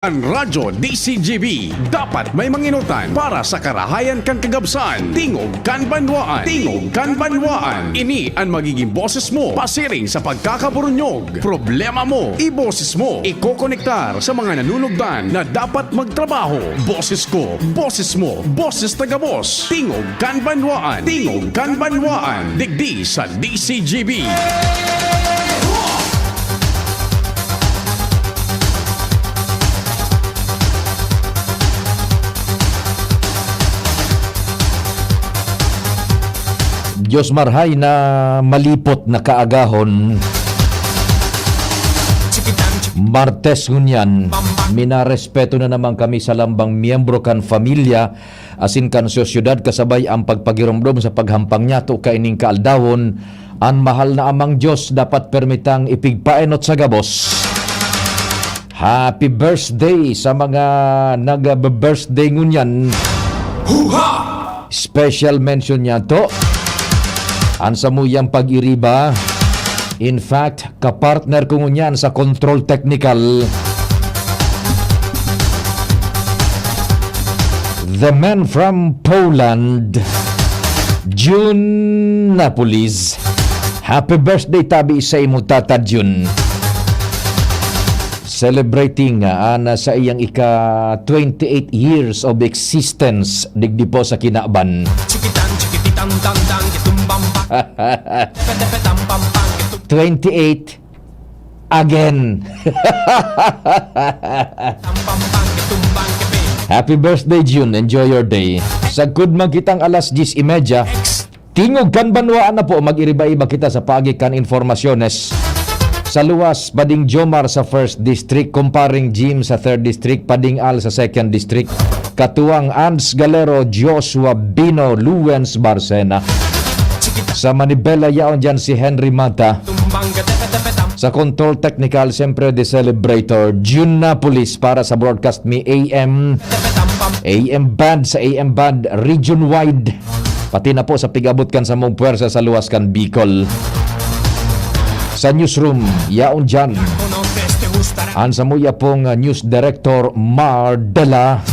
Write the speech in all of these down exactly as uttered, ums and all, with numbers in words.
An Radyo D C G B dapat may manginutan para sa karahayan kan kagabsan. Tingog kan Banwaan. Tingog kan Banwaan. Ini an magiging boses mo pasiring sa pagkakaburunyog. Problema mo, iboses mo. Ikokonektar sa mga nanunugdan na dapat magtrabaho. Boses ko, boses mo, boses taga Boss. Tingog kan Banwaan. Tingog kan Banwaan. Digdi sa D C G B. Diyos marhay na malipot na kaagahon. Martes ngunyan, minarespeto na naman kami sa lambang miyembro kan pamilya asin kan sosyedad kasabay an pagpagiromdom sa paghampang niyato kaining kaaldawon. An mahal na Amang Diyos dapat permitang ipigpaenot sa gabos. Happy birthday sa mga nag-birthday ngunyan. Huha! Special mention niyato an samuyang pag-iriba. In fact, kapartner ko ngunyan sa control technical, the man from Poland, Jun Napolis. Happy birthday tabi sa imo, Tata Jun. Celebrating, ah, an, ah, sa iyang ika twenty-eight years of existence digdi po sa kinaban. Chikitan, chikititang, dang, dang, kitumbang, bang. Pepe, petang, pam, pang, kitum- Twenty-eight again. Tam, pam, pang, kitumbang, kipe. Happy birthday, Jun. Enjoy your day. Sagkod man kitang alas diyes y media, X. Tingog kan Banwaan na po, mag-iriba-iba kita sa paagi kan informasyones. Sa luwas, Pading Jomar sa First District, Kumparing Jim sa Third District, Pading Al sa Second District, Katuwang Ans Galero, Joshua Bino, Luwens Barcena. Sa Manibela, yaon dyan si Henry Mata. Sa Control Technical, siyempre, The Celebrator, June Napolis para sa broadcast mi A M, A M Band, sa A M Band, region wide. Pati na po sa pig-abot kan samong pwersa sa luwas kan Bicol. Sa newsroom, yaon dyan an samuya pong, ah, news director, Mar Dela,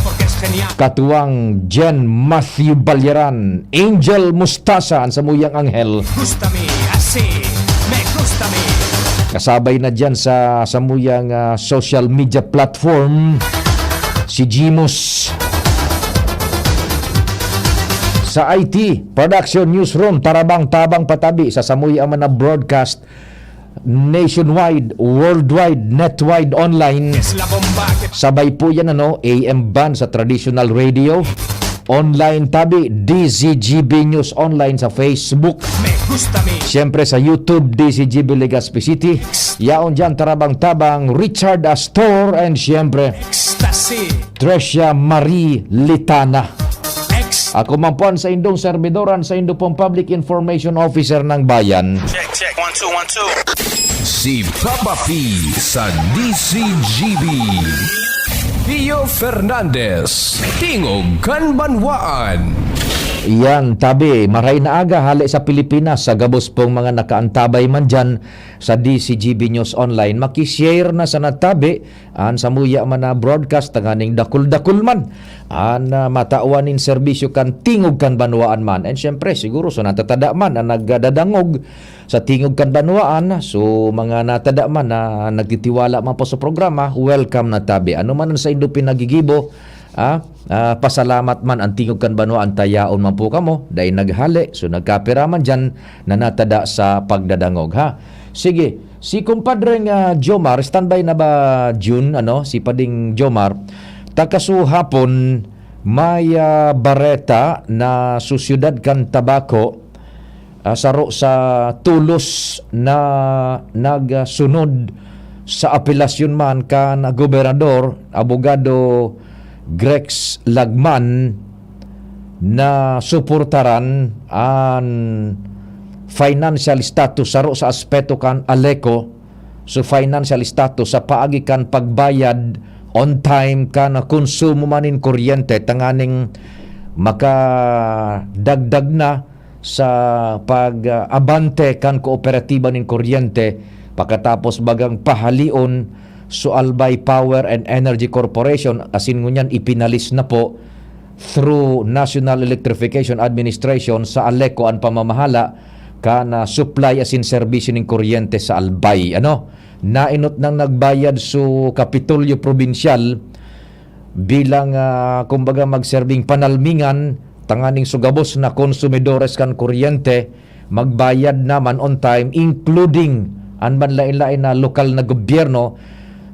katuwang Jen Matthew Balyaran, Angel Mustasa, an samuyang anghel. Gusta mi, asi, me gusta mi. Kasabay na dyan sa samuyang, ah, social media platform, si Jimus. Sa I T, Production Newsroom, tarabang-tabang patabi sa samuya man na broadcast nationwide, worldwide, netwide, online. Sabay po yan, ano, A M band sa traditional radio. Online tabi, D Z G B News Online sa Facebook. Siyempre sa YouTube, D Z G B Legazpi City. Yaon dyan, tarabang-tabang, Richard Astor, and siyempre, Tricia Marie Litana. Ako man po an saindong serbidoran, saindo pong Public Information Officer ng Bayan. Check, check. One, two, one, two. Si Papa P sa D Z G B. Pio Fernandez, Tingog kan Banwaan. Yan, tabi, maray na aga, hale sa Pilipinas, sa gabos pong mga nakaantabay man dyan sa D Z G B News Online, makishare na sana tabi, an samuya man na broadcast, tanganing dakul-dakul man an, ah, matawan nin serbisyo kan Tingog kan Banwaan man. And syempre, siguro, so natatada man an nagdadangog sa Tingog kan Banwaan, so mga natada man na nagtitiwala man po sa programa, welcome na tabi. Ano man an saindo pinagigibo, ah, ah, pasalamat man an Tingog kan Banwaan, tayaon man po kamo, dai naghale, so nagkapira man dyan na natada sa pagdadangog, ha? Sige, si Kumpadreng, ah, Jomar, standby na ba, Jun? Ano, si Pading Jomar, ta kasuhapon, may, ah, bareta na sa siyudad kan Tabaco, ah, saro sa tolos na nagsunod sa apelasyon man kan gobernador, Abogado Grex Lagman, na suportaran an financial status saro sa aspeto kan ALECO, so financial status sa paagi kan pagbayad on time kan konsumo man nin kuryente tanganing makadagdag na sa pag-abante kan kooperatiba nin kuryente pakatapos bagang pahalion So, Albay Power and Energy Corporation, asin ngunyan ipinalis na po through National Electrification Administration sa ALECO an pamamahala kan, ah, supply asin serbisyo nin kuryente sa Albay. Ano? Nainot nang nagbayad so Kapitolyo Probinsyal bilang, ah, kumbaga, magserbing panalmingan tanganing so gabos na konsumidores kan kuryente magbayad naman on time, including an manlain-lain na lokal na gobyerno,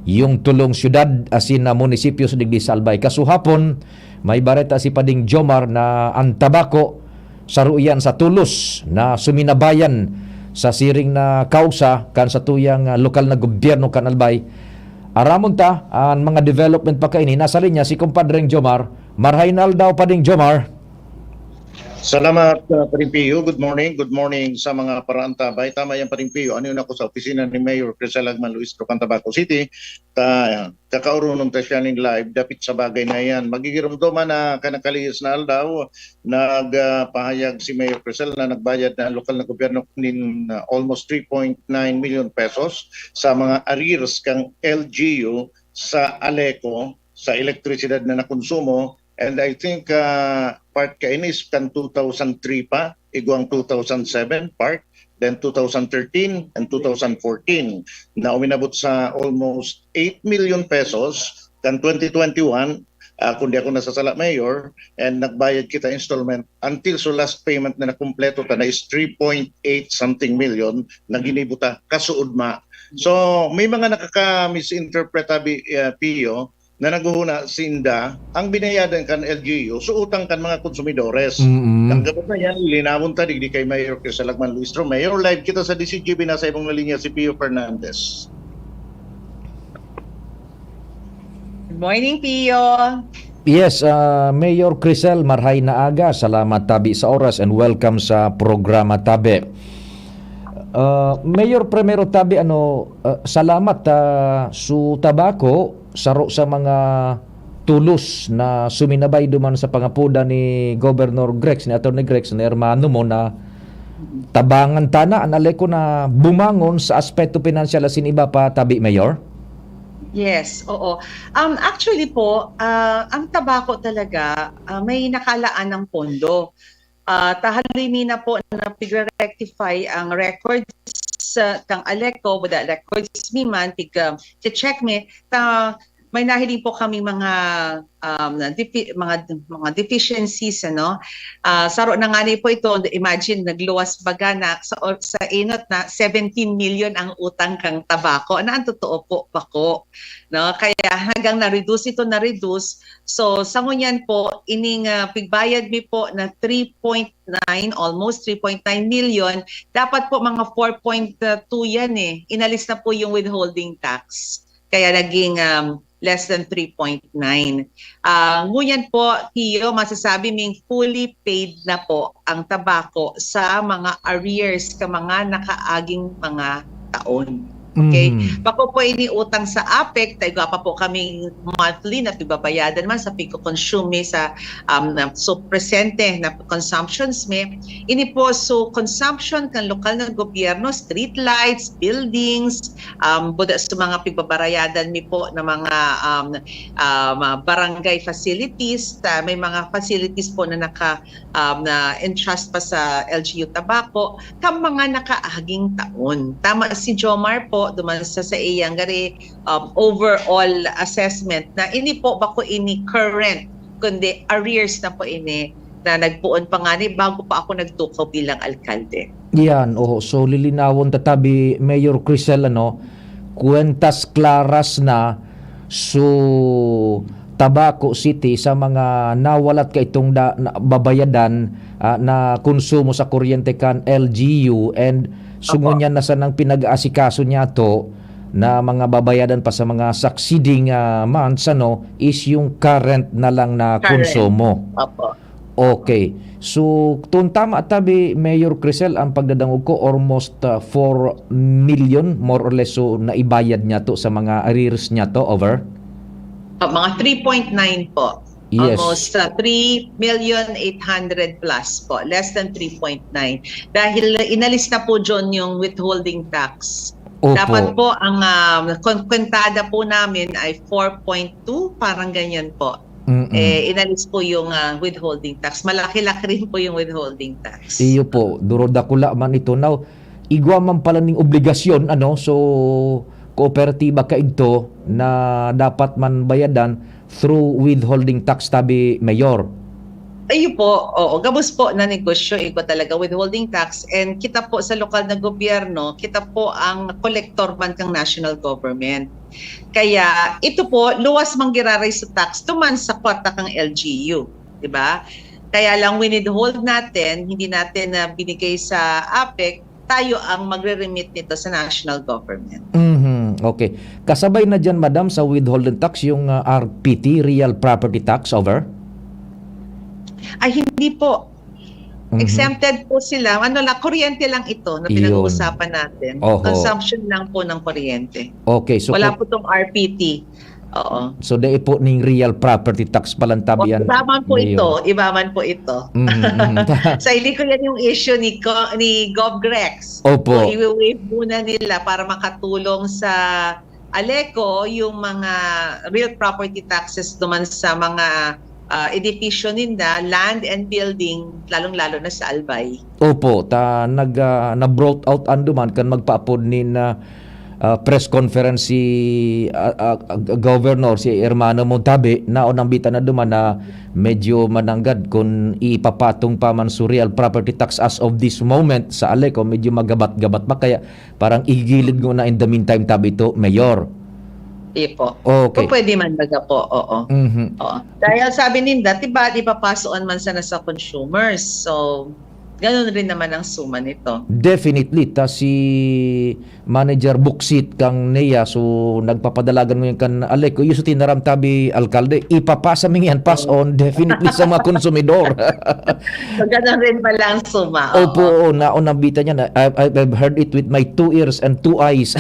yung tulong syudad asin na munisipyo sa digdi sa Albay. Kasuhapon, may bareta si Pading Jomar na ang Tabaco, saro iyan sa tulos na suminabayan sa siring na kausa kan satuyang, ah, lokal na gobyerno kan Albay. Aramon ta an mga development pa kaini. Nasa linya si Kumpadreng Jomar. Marhay na aldaw, Pading Jomar. Salamat, uh, Paring Pio. Good morning. Good morning sa mga paraantabay. Tama yan, Paring Pio. Ano yun ako sa opisina ni Mayor Crisel Agman Luis Rocan, Tabaco City. Ta, kakaurunon ta siya ning live dapit sa bagay na yan. Magigiromdoman na kanakalihis na aldaw, nagpahayag si Mayor Crisel na nagbayad na ang lokal na gobyerno nin, uh, almost three point nine million pesos sa mga arrears kang L G U sa ALECO, sa elektrisidad na nakonsumo. And I think, uh, part kaini is kan two thousand three pa, igwang two thousand seven part, then two thousand thirteen and two thousand fourteen, na uminabot sa almost eight million pesos kan twenty twenty-one, uh, kung di ako nasasala, Mayor, and nagbayad kita installment until so last payment na nakumpleto ta na is three point eight something million na ginibo ta kasuodma. So, may mga nakaka-misinterpret, Abi, uh, Pio, na naghuhuna sinda, ang binayadan kan L G U, so utang kan mga konsumidores. Mm-mm. Ang gabos na yan, linawon ta, digdi kay Mayor Crisel Agman Luis Rocan. Mayor, live kita sa D Z G B, nasa ibong na linya si Pio Fernandez. Good morning, Pio. Yes, ah, Mayor Crisel, marhay na aga. Salamat tabi sa oras and welcome sa programa tabi. Ah, Mayor, primero tabi, ano, ah, salamat, ah, su Tabaco, saro sa mga tulos na suminabay duman sa pangapodan ni Governor Grex, ni Attorney Grex, na hermano mo na tabangan ta na an ALECO na bumangon sa aspeto pinansyal asin iba pa tabi, Mayor? Yes, oo. Um, actually po, ah, ang Tabaco talaga, ah, may nakalaan ng pondo. Ah, ta haloy mi na po na pigre-rectify ang records, ah, kang ALECO, wala records mi man, pig, ah, che-check mi, ta may nahiling po kaming mga, um, na defi-, mga, mga deficiencies, ano. Ah, saro na ngani po ito, imagine, nagluwas baga na sa, sa enot na seventeen million ang utang kang Tabaco. Na ang totoo po, bako, no? Kaya hanggang na-reduce ito, na-reduce. So, sa ngunyan po, ining, ah, pigbayad mi po na three point nine, almost three point nine million, dapat po mga four point two yan eh. Inalis na po yung withholding tax. Kaya naging, um, less than three point nine. Ah, ngunyan po, Pio, masasabi ming fully paid na po ang Tabaco sa mga arrears ka mga nakaaging mga taon. Okay? Mhm. Bako po ini utang sa APEC, ta igwa pa po kaming monthly na pigbabayadan man sa pigko-consume mi sa, um, na, so presente na consumptions mi. Ini po, so consumption kan lokal na gobyerno, street lights, buildings, um, buda sa mga pigbabarayadan mi po na mga, um, ah, mga barangay facilities, ta may mga facilities po na naka, um, na entrust pa sa L G U Tabaco, kan mga nakaaging taon. Tama si Jomar po, duman sa, sa iyang gari, um, overall assessment na ini po bako ini current, kundi arrears na po ini na nagpoon pa ngani bago pa ako nagtukaw bilang alkalde. Yan, oho. So, lilinawon ta tabi, Mayor Crisel, ano, kuwentas klaras na su Tabaco City sa mga nawalat ka itong da, na, babayadan, ah, na konsumo sa kuryente kan L G U and so Opo. Ngunyan na sanang pinag-aasikaso niya to na mga babayadan pa sa mga succeeding, ah, months, ano, is yung current na lang na Current. Konsumo. Opo. Okay. So, kung tama tabi, Mayor Crisel, ang pagdadangog ko, almost, ah, four million, more or less, so naibayad niya to sa mga arrears niya to, over? Ah, mga three point nine po. Yes. Almost uh, three million eight hundred plus po. Less than three point nine. Dahil inalis na po, John, yung withholding tax. Opo. Dapat po ang, ah, kon-, kwentada po namin ay four point two, parang ganyan po. Mm-mm. Eh, inalis po yung, ah, withholding tax. Malaki-laki rin po yung withholding tax. Iyo po, duro dakula man ito. Now, igwa man pala ning obligasyon, ano, so, kooperatiba kaigto na dapat man bayadan through withholding tax, tabi, Mayor. Ayun po, oo. Gabos po na negosyo, igwa talaga withholding tax. And kita po sa lokal na gobyerno, kita po ang kolektor man kang national government. Kaya ito po, luwas manggiraray sa tax duman sa kwarta kang L G U, di ba? Kaya lang winithhold natin, hindi natin na binigay sa APEC, tayo ang magre-remit nito sa national government. Mhm, okay. Kasabay na diyan, madam, sa withholding tax, yung, ah, R P T, real property tax, over? Ay, hindi po. Mhm. Exempted po sila. Ano lang, kuryente lang ito na Iyon. pinag-uusapan natin. Oho. Consumption lang po ng kuryente. Okay, so Wala kung po tong R P T. Oo. So, dai po ning real property tax palan tabi O, yan, iba man po Mayor. ito, iba man po ito. Mhm, mhm. Sa Aleco yan yung issue ni Co-, ni Gov Grex. Opo. So, iwi-waive muna nila para makatulong sa Aleco yung mga real property taxes duman sa mga, ah, edifisyo ninda, land and building, lalong-lalo na sa Albay. Opo, ta nag, ah, na-brought out an duman kan magpaapod nin, ah, ah, press conference si, ah, ah, ah, Governor, si hermano mo tabi, naon ang bita na duman na medyo mananggad kun ipapatong pa man sa real property tax as of this moment sa Aleco, medyo magabat-gabat pa. Kaya parang igilid ngona in the meantime tabi ito, Mayor. Iyo po. Okay. Kung pwede man baga po, oo. Mhm. Oo. Dahil sabi ninda, diba, ipapasoon man sana sa consumers. So, ganun rin naman ang suma nito. Definitely. Ta si Manager Buksit kang NEA, so nagpapadalagan mo yan kan Aleco. Iyo sa tinaram tabi, Alkalde, ipapasa mi yan, pass on, definitely sa mga konsumidor. So, ganun rin pala ang suma. Oo. Opo, oo, naon ang bita niya na, I've, I've I've heard it with my two ears and two eyes.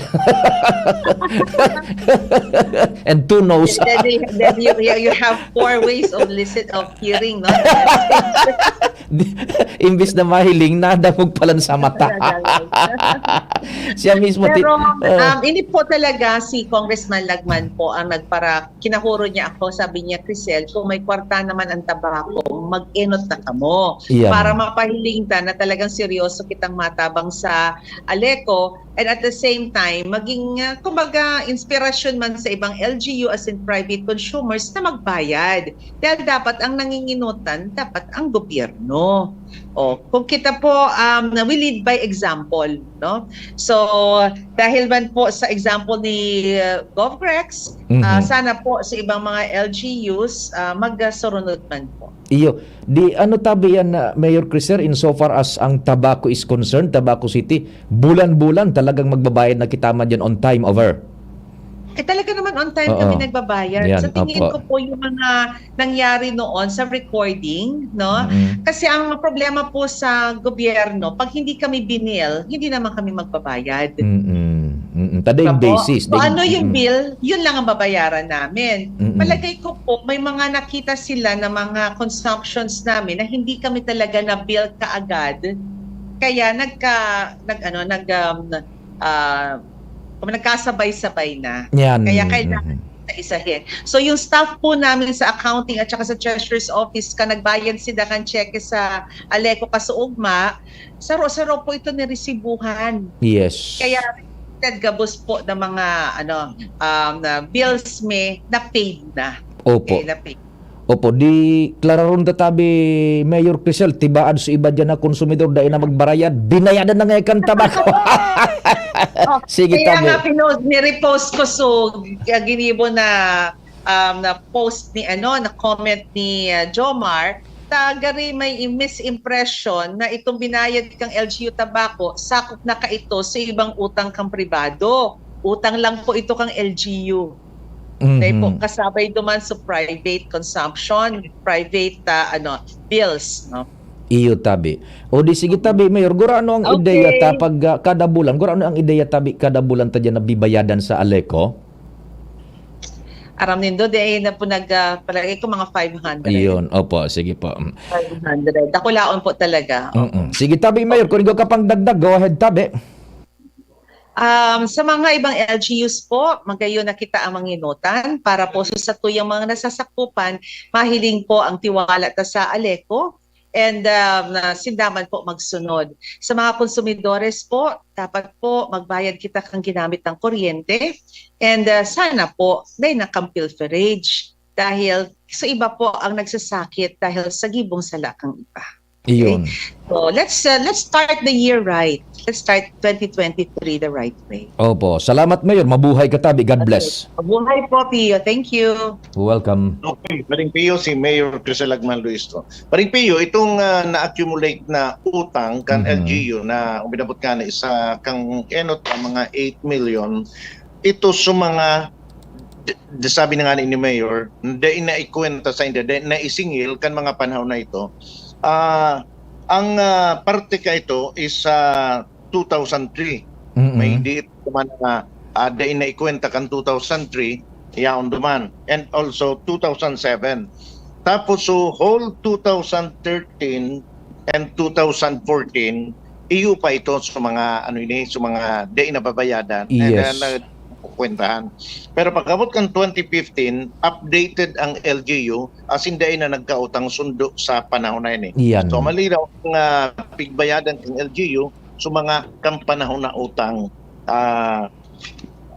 And two nose. Then, then, then you, you, you have four ways of listen, of hearing, no? Imbis na mahiling, nadangog palan sa mata. Nadangog. Siya mismo ti-, Pero, ah. um, ini po talaga si Congressman Lagman po ang nagpara-, kinahuro niya ako, sabi niya, "Crisel, kung may kwarta naman ang tabako, mag-enot na kamo Iyan. para mapahiling ta na talagang seryoso kitang matabang sa Aleco, and at the same time, maging, ah, kumbaga, inspirasyon man sa ibang L G U, as in private consumers, na magbayad." Dahil dapat ang nanginginutan, dapat ang gobyerno. O, kung kita po, um, na we lead by example, no? So, dahil man po sa example ni, uh, Gov Grex, Mhm. ah, sana po sa ibang mga L G Us, ah, magsurunod man po. Iyo. Di, ano tabi yan, ah, Mayor Crisel, insofar as ang Tabaco is concerned, Tabaco City, bulan-bulan talagang magbabayad na kita man dyan on time, over? Eh, talaga naman on time Oo. kami nagbabayad. Yan, Sa tingin opo. ko po, yung mga nangyari noon sa recording, no? Mm-mm. Kasi ang problema po sa gobyerno, pag hindi kami binil, hindi naman kami magbabayad. Mm-mm. Mm-mm. Ta daing Diba po? basis, So, daing ano yung mm-mm. bill, yun lang ang babayaran namin. Mm-mm. Palagay ko po, may mga nakita sila na mga consumptions namin na hindi kami talaga na-bill kaagad. Kaya nagka-, nag-, ano, nag, um, ah, kung nagkasabay-sabay na. Yan. Kaya kailangan Mhm. isa-isahin. So, yung staff po namin sa accounting at saka sa treasurer's office, ka nagbayad sila kan cheque sa Aleco kasuugma, saro-saro po ito ni resibuhan. Yes. Kaya, gabos po ng mga, ano, um, na bills mi na paid na. Opo. Okay, na paid. Opo, di klararon ta tabi, Mayor Crisel, tibaad sa iba dyan na konsumidor, dai na magbarayad, binayadan na nga kan tabako. Oh, Sige, kaya tabi. nga, pinost, ni-repost ko, so, kaya ginibo na, um, na post ni, ano, na comment ni, uh, Jomar, ta gari may misimpression na itong binayad kang L G U Tabaco, sakop na kaito sa ibang utang kang pribado. Utang lang po ito kang L G U. Mhm. Dahil po kasabay duman sa private consumption, private, ah, ano, bills, no? Iyo tabi. O di sige tabi, Mayor, gurano ang Okay. ideya ta pag, ah, kada bulan? Gurano ang ideya tabi kada bulan ta dyan na bibayadan sa Aleco? Aram nindo, di na po nag, ah, palagay ko mga five hundred. Iyon, opo, sige po. Mm. Five hundred. Dakulaon po talaga. Mm-mm. Sige tabi, Mayor, kung ikaw ka pang dagdag, go ahead tabi. Um, sa mga ibang L G Us po, magayon na kita ang manginutan para po sa satuyang mga nasasakupan, mahiling po ang tiwala ta sa Aleco. And um, na sinda man po magsunod. Sa mga konsumidores po, dapat po magbayad kita kan ginamit na kuryente. And uh, sana po, dai na kan pilferage. Dahil sa iba po ang nagsasakit dahil sa gibong sala kan iba. Iyon. So let's uh, let's start the year right. Let's start twenty twenty-three the right way. Opo. Salamat, Mayor. Mabuhay ka tabi. God bless. Mabuhay po, Pio. Thank you. Welcome. Okay, Paring Pio, si Mayor Crisel Lagman Luistro. Paring Pio, itong ah, na-accumulate na utang kan Mhm. L G U na uminabot nga na isa kang enot ang mga eight million, ito sa mga d- d- sabi na nga ni Mayor, dai na ikwenta sa inda, dai na isingil kan mga panahon na ito. Ah, ang ah, parte ka ito is sa two thousand three. Mm-mm. May di ito man na ah, dai na ikwenta kan two thousand three, yaon duman. And also two thousand seven. Tapos so whole two thousand thirteen and two thousand fourteen, iyo pa ito sa mga ano ini, sa mga dai nababayadan. And Yes. then, uh, kwentahan. Pero pag-abot kan twenty fifteen, updated ang L G U, as in dai na nagkautang sundo sa panahon na ini. Iyan. So malinaw nga pigbayadan kan L G U sa mga kan panahon na utang. Ah,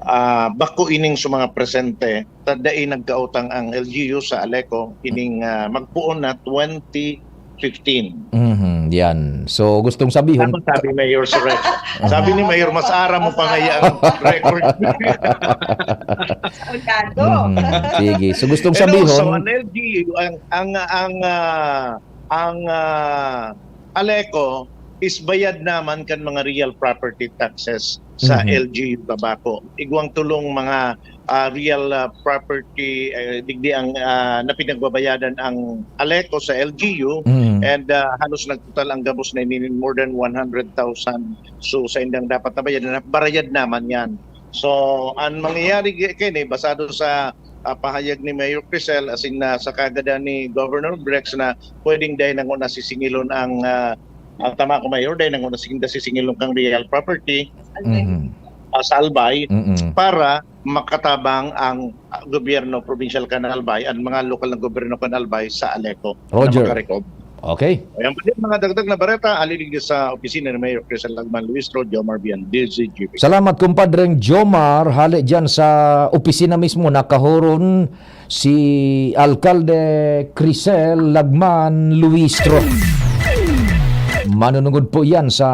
ah, bako ining sa mga presente, ta dai nagkautang ang L G U sa Aleco ining ah, magpoon na twenty fifteen. Mhm, yan. So, gustong sabihon, Tama sabi Mayor Surek. Sabi ni Mayor, mas aram mo pa ngaya ang record. Soldado. Mhm. Sige. So, gustong And also, sabihon, ang L G U, ang ang ang ah, ang ah, Aleco is bayad naman kan mga real property taxes sa Mhm. L G U Tabaco. Igwang tulong mga ah, real ah, property, eh, digdi ang ah, na pinagbabayadan ang Aleco sa L G U, mm, and ah, halos nagtotal ang gabos na ini more than one hundred thousand. So, sa indang dapat na bayad, na barayad naman yan. So, ang mangyayari kini, basado sa ah, pahayag ni Mayor Crisel, as in, ah, sa kagada ni Governor Grex na pwedeng dahil nang una sisingilon ang ah, ah, tama ko, Mayor, dahil nang una sisingilon kang real property, mhm, ah, sa Albay, mm. para makatabang ang ah, gobyerno, provincial kan Albay, ang mga lokal na gobyerno kan Albay sa Aleco Roger. Na makarecover. Okay. Ayan pa din mga dagdag na bareta, alilig sa opisina ni Mayor Crisel Lagman Luistro, Jomar Bian, D Z G P. Salamat, kumpadreng Jomar. Hali dyan sa opisina mismo, nakahuron si Alkalde Crisel Lagman Luistro. Manunungod po yan sa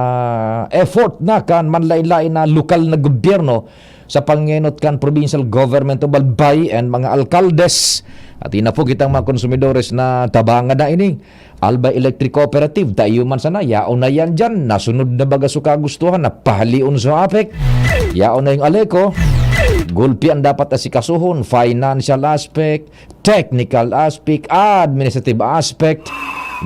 effort na kan manlain-lain na lokal na gobyerno sa pangenot kan Provincial Government of Albay and mga alkaldes. At ina po kitang mga konsumidores na tabangan na ini. Albay Electric Cooperative, tayo man sana, yaon na yan dyan. Nasunod na baga sa kagustuhan, napahalion sa APEC. Yaon na yung Aleco. Gulpi ang dapat asikasuhon, financial aspect, technical aspect, administrative aspect.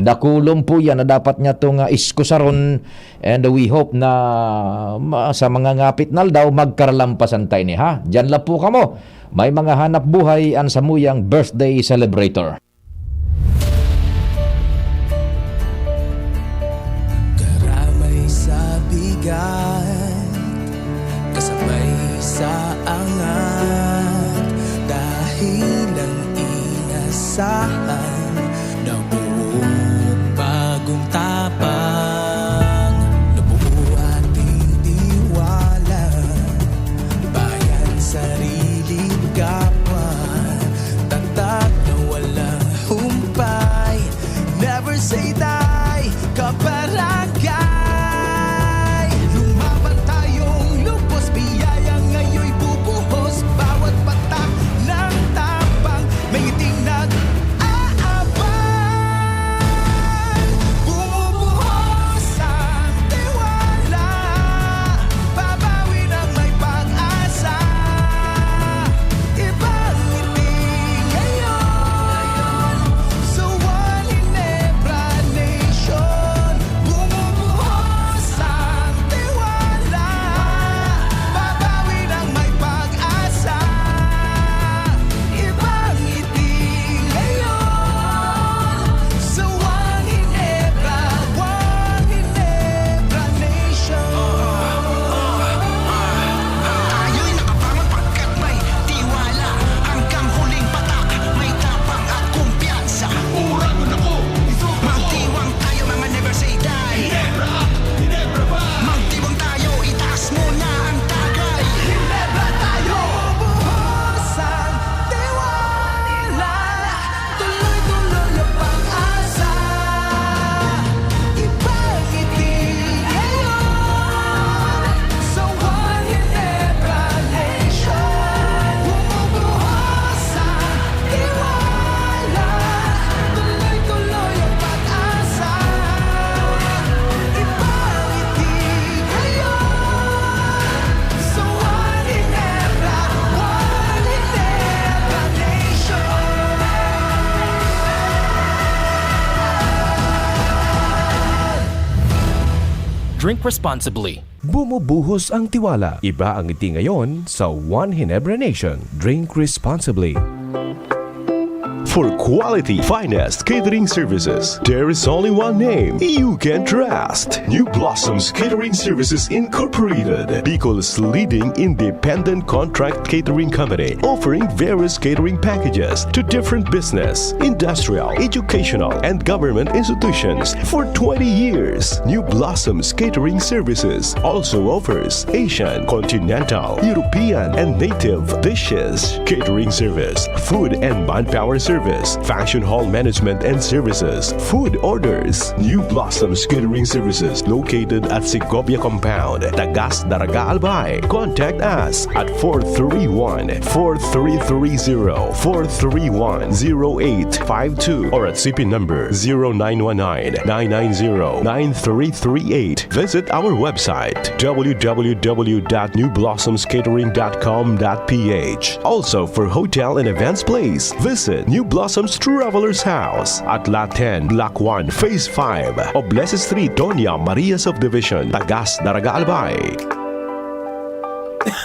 Dakulon po yan na dapat niya itong uh, iskusaron. And we hope na ma- sa mga ngapit na aldaw, magkaralampasan tayo ni ha. Diyan lang po kamo. May mga hanap buhay ang samuyang birthday celebrator. Karamay sa bigat, kasabay sa angat, dahilang inasahan, nabuong bagong tapang, nabuo ating tiwala, bayan, sariling gabay, tatag na walang humpay. Never say die, kabarangay. Lumaban tayong lubos, biyaya ngayon'y bubuhos. Bawat patak ng tapang, may ngiting nag-aabang. Drink responsibly. Bumubuhos ang tiwala. Iba ang ngiti ngayon sa One Ginebra Nation. Drink responsibly. For quality, finest catering services, there is only one name you can trust. New Blossoms Catering Services Incorporated, Bicol's leading independent contract catering company, offering various catering packages to different business, industrial, educational, and government institutions for twenty years. New Blossoms Catering Services also offers Asian, continental, European, and native dishes, catering service, food and manpower service, function hall management and services, food orders. New Blossoms Catering Services located at Segovia Compound, Tagas, Daraga, Albay. Contact us at four three one, four three three zero, four three one, zero eight five two or at C P number zero nine one nine, nine nine zero, nine three three eight. Visit our website, w w w dot new blossoms catering dot com dot p h. Also, for hotel and events place, visit New Blossoms Travelers House at Lot ten, Block one, Phase five, Oblese Street, Doña Maria Subdivision, Tagas, Daraga, Albay.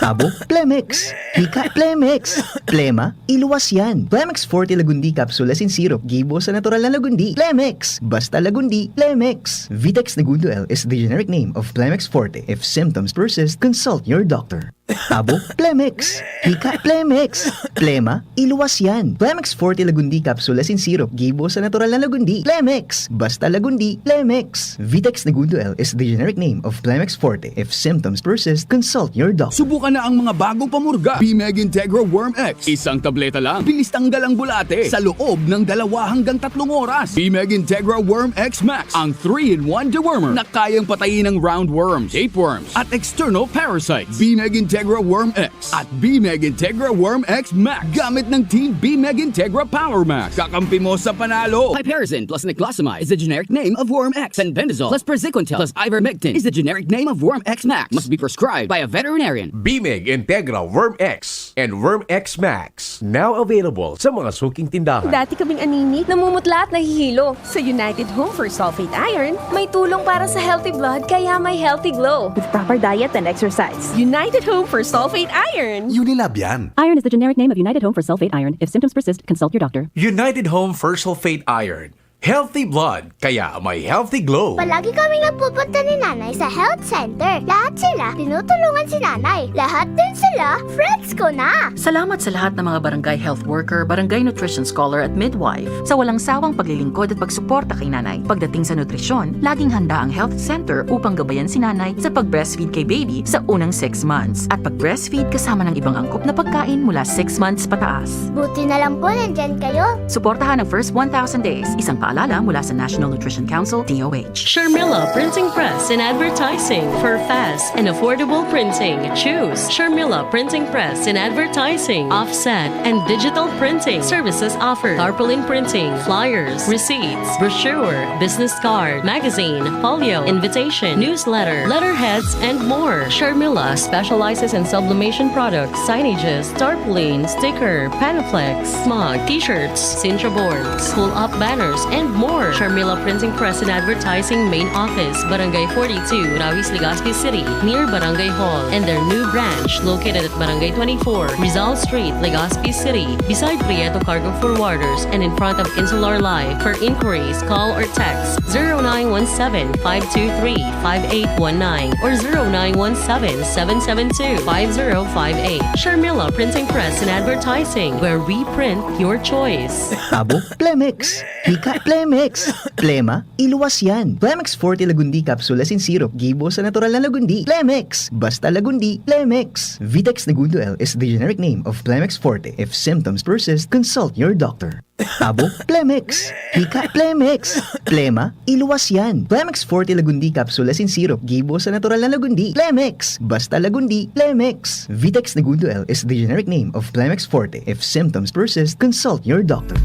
Tabo, Plemex. Hika, Plemex. Plema, iluwas yan. Plemex Forte Lagundi Capsule Asin Syrup, gibo sa natural na lagundi. Plemex. Basta lagundi, Plemex. Vitex Negundo L is the generic name of Plemex Forte. If symptoms persist, consult your doctor. Tabo, Plemex. Hika, Plemex. Plema, iluwas yan. Plemex Forte Lagundi Capsule Asin Syrup, gibo sa natural na lagundi. Plemex. Basta lagundi, Plemex. Vitex Negundo L is the generic name of Plemex Forte. If symptoms persist, consult your doctor. Subukan na ang mga bagong pamurga. Bimeg Integra Worm X. Isang tableta lang, bilis tanggal ang bulate sa loob ng dalawa hanggang tatlong oras. Bimeg Integra Worm X Max, ang three-in-one dewormer na kayang patayin ang roundworms, tapeworms, at external parasites. Bimeg Integra Worm X at Bimeg Integra Worm X Max. Gamit ng Team Bimeg Integra Power Max. Kakampi mo sa panalo. Piperazine plus niclosamide is the generic name of Worm X. Fenbendazole plus praziquantel plus ivermectin is the generic name of Worm X Max. Must be prescribed by a veterinarian. Bimeg Integra Worm X and Worm X Max. Now available sa mga suking tindahan. Dati kaming anemic, namumutla at nahihilo. Sa United Home for Sulfate Iron, may tulong para sa healthy blood kaya may healthy glow. With proper diet and exercise. United Home for Sulfate Iron. Unilab yan. Iron is the generic name of United Home for Sulfate Iron. If symptoms persist, consult your doctor. United Home for Sulfate Iron. Healthy blood, kaya may healthy glow. Palagi kami napupunta ni Nanay sa health center. Lahat sila, tinutulungan si Nanay. Lahat din sila, friends ko na. Salamat sa lahat ng mga barangay health worker, barangay nutrition scholar at midwife sa walang sawang paglilingkod at pagsuporta kay Nanay. Pagdating sa nutrisyon, laging handa ang health center upang gabayan si Nanay sa pag-breastfeed kay baby sa unang six months at pag-breastfeed kasama ng ibang angkop na pagkain mula six months pataas. Buti na lang po nandyan kayo. Suportahan ang first one thousand days. Isang paalala mula sa National Nutrition Council, D O H. Sharmila Printing Press and Advertising. For fast and affordable printing, choose Sharmila Printing Press and Advertising. Offset and digital printing services offered. Tarpaulin printing, flyers, receipts, brochure, business card, magazine, folio, invitation, newsletter, letterheads, and more. Sharmila specializes in sublimation products, signages, tarpaulin, sticker, Panaflex, mug, t-shirts, cintra boards, pull-up banners, and more. Sharmila Printing Press and Advertising Main Office, Barangay forty-two, Rawis, Legazpi City, near Barangay Hall, and their new branch located at Barangay twenty-four, Rizal Street, Legazpi City, beside Prieto Cargo Forwarders and in front of Insular Life. For inquiries, call or text zero nine one seven, five two three, five eight one nine or zero nine one seven, seven seven two, five zero five eight. Sharmila Printing Press and Advertising, where we print your choice. Tabo, Plemex. Hika, Plemex. Plema, iluwas yan. Plemex Forte Lagundi Capsule Asin Syrup, gibo sa natural na lagundi. Plemex. Basta lagundi, Plemex. Vitex Negundo L is the generic name of Plemex Forte. If symptoms persist, consult your doctor. Tabo, Plemex. Hika, Plemex. Plema, iluwas yan. Plemex Forte Lagundi Capsule Asin Syrup, gibo sa natural na lagundi. Plemex. Basta lagundi, Plemex. Vitex Negundo L is the generic name of Plemex Forte. If symptoms persist, consult your doctor.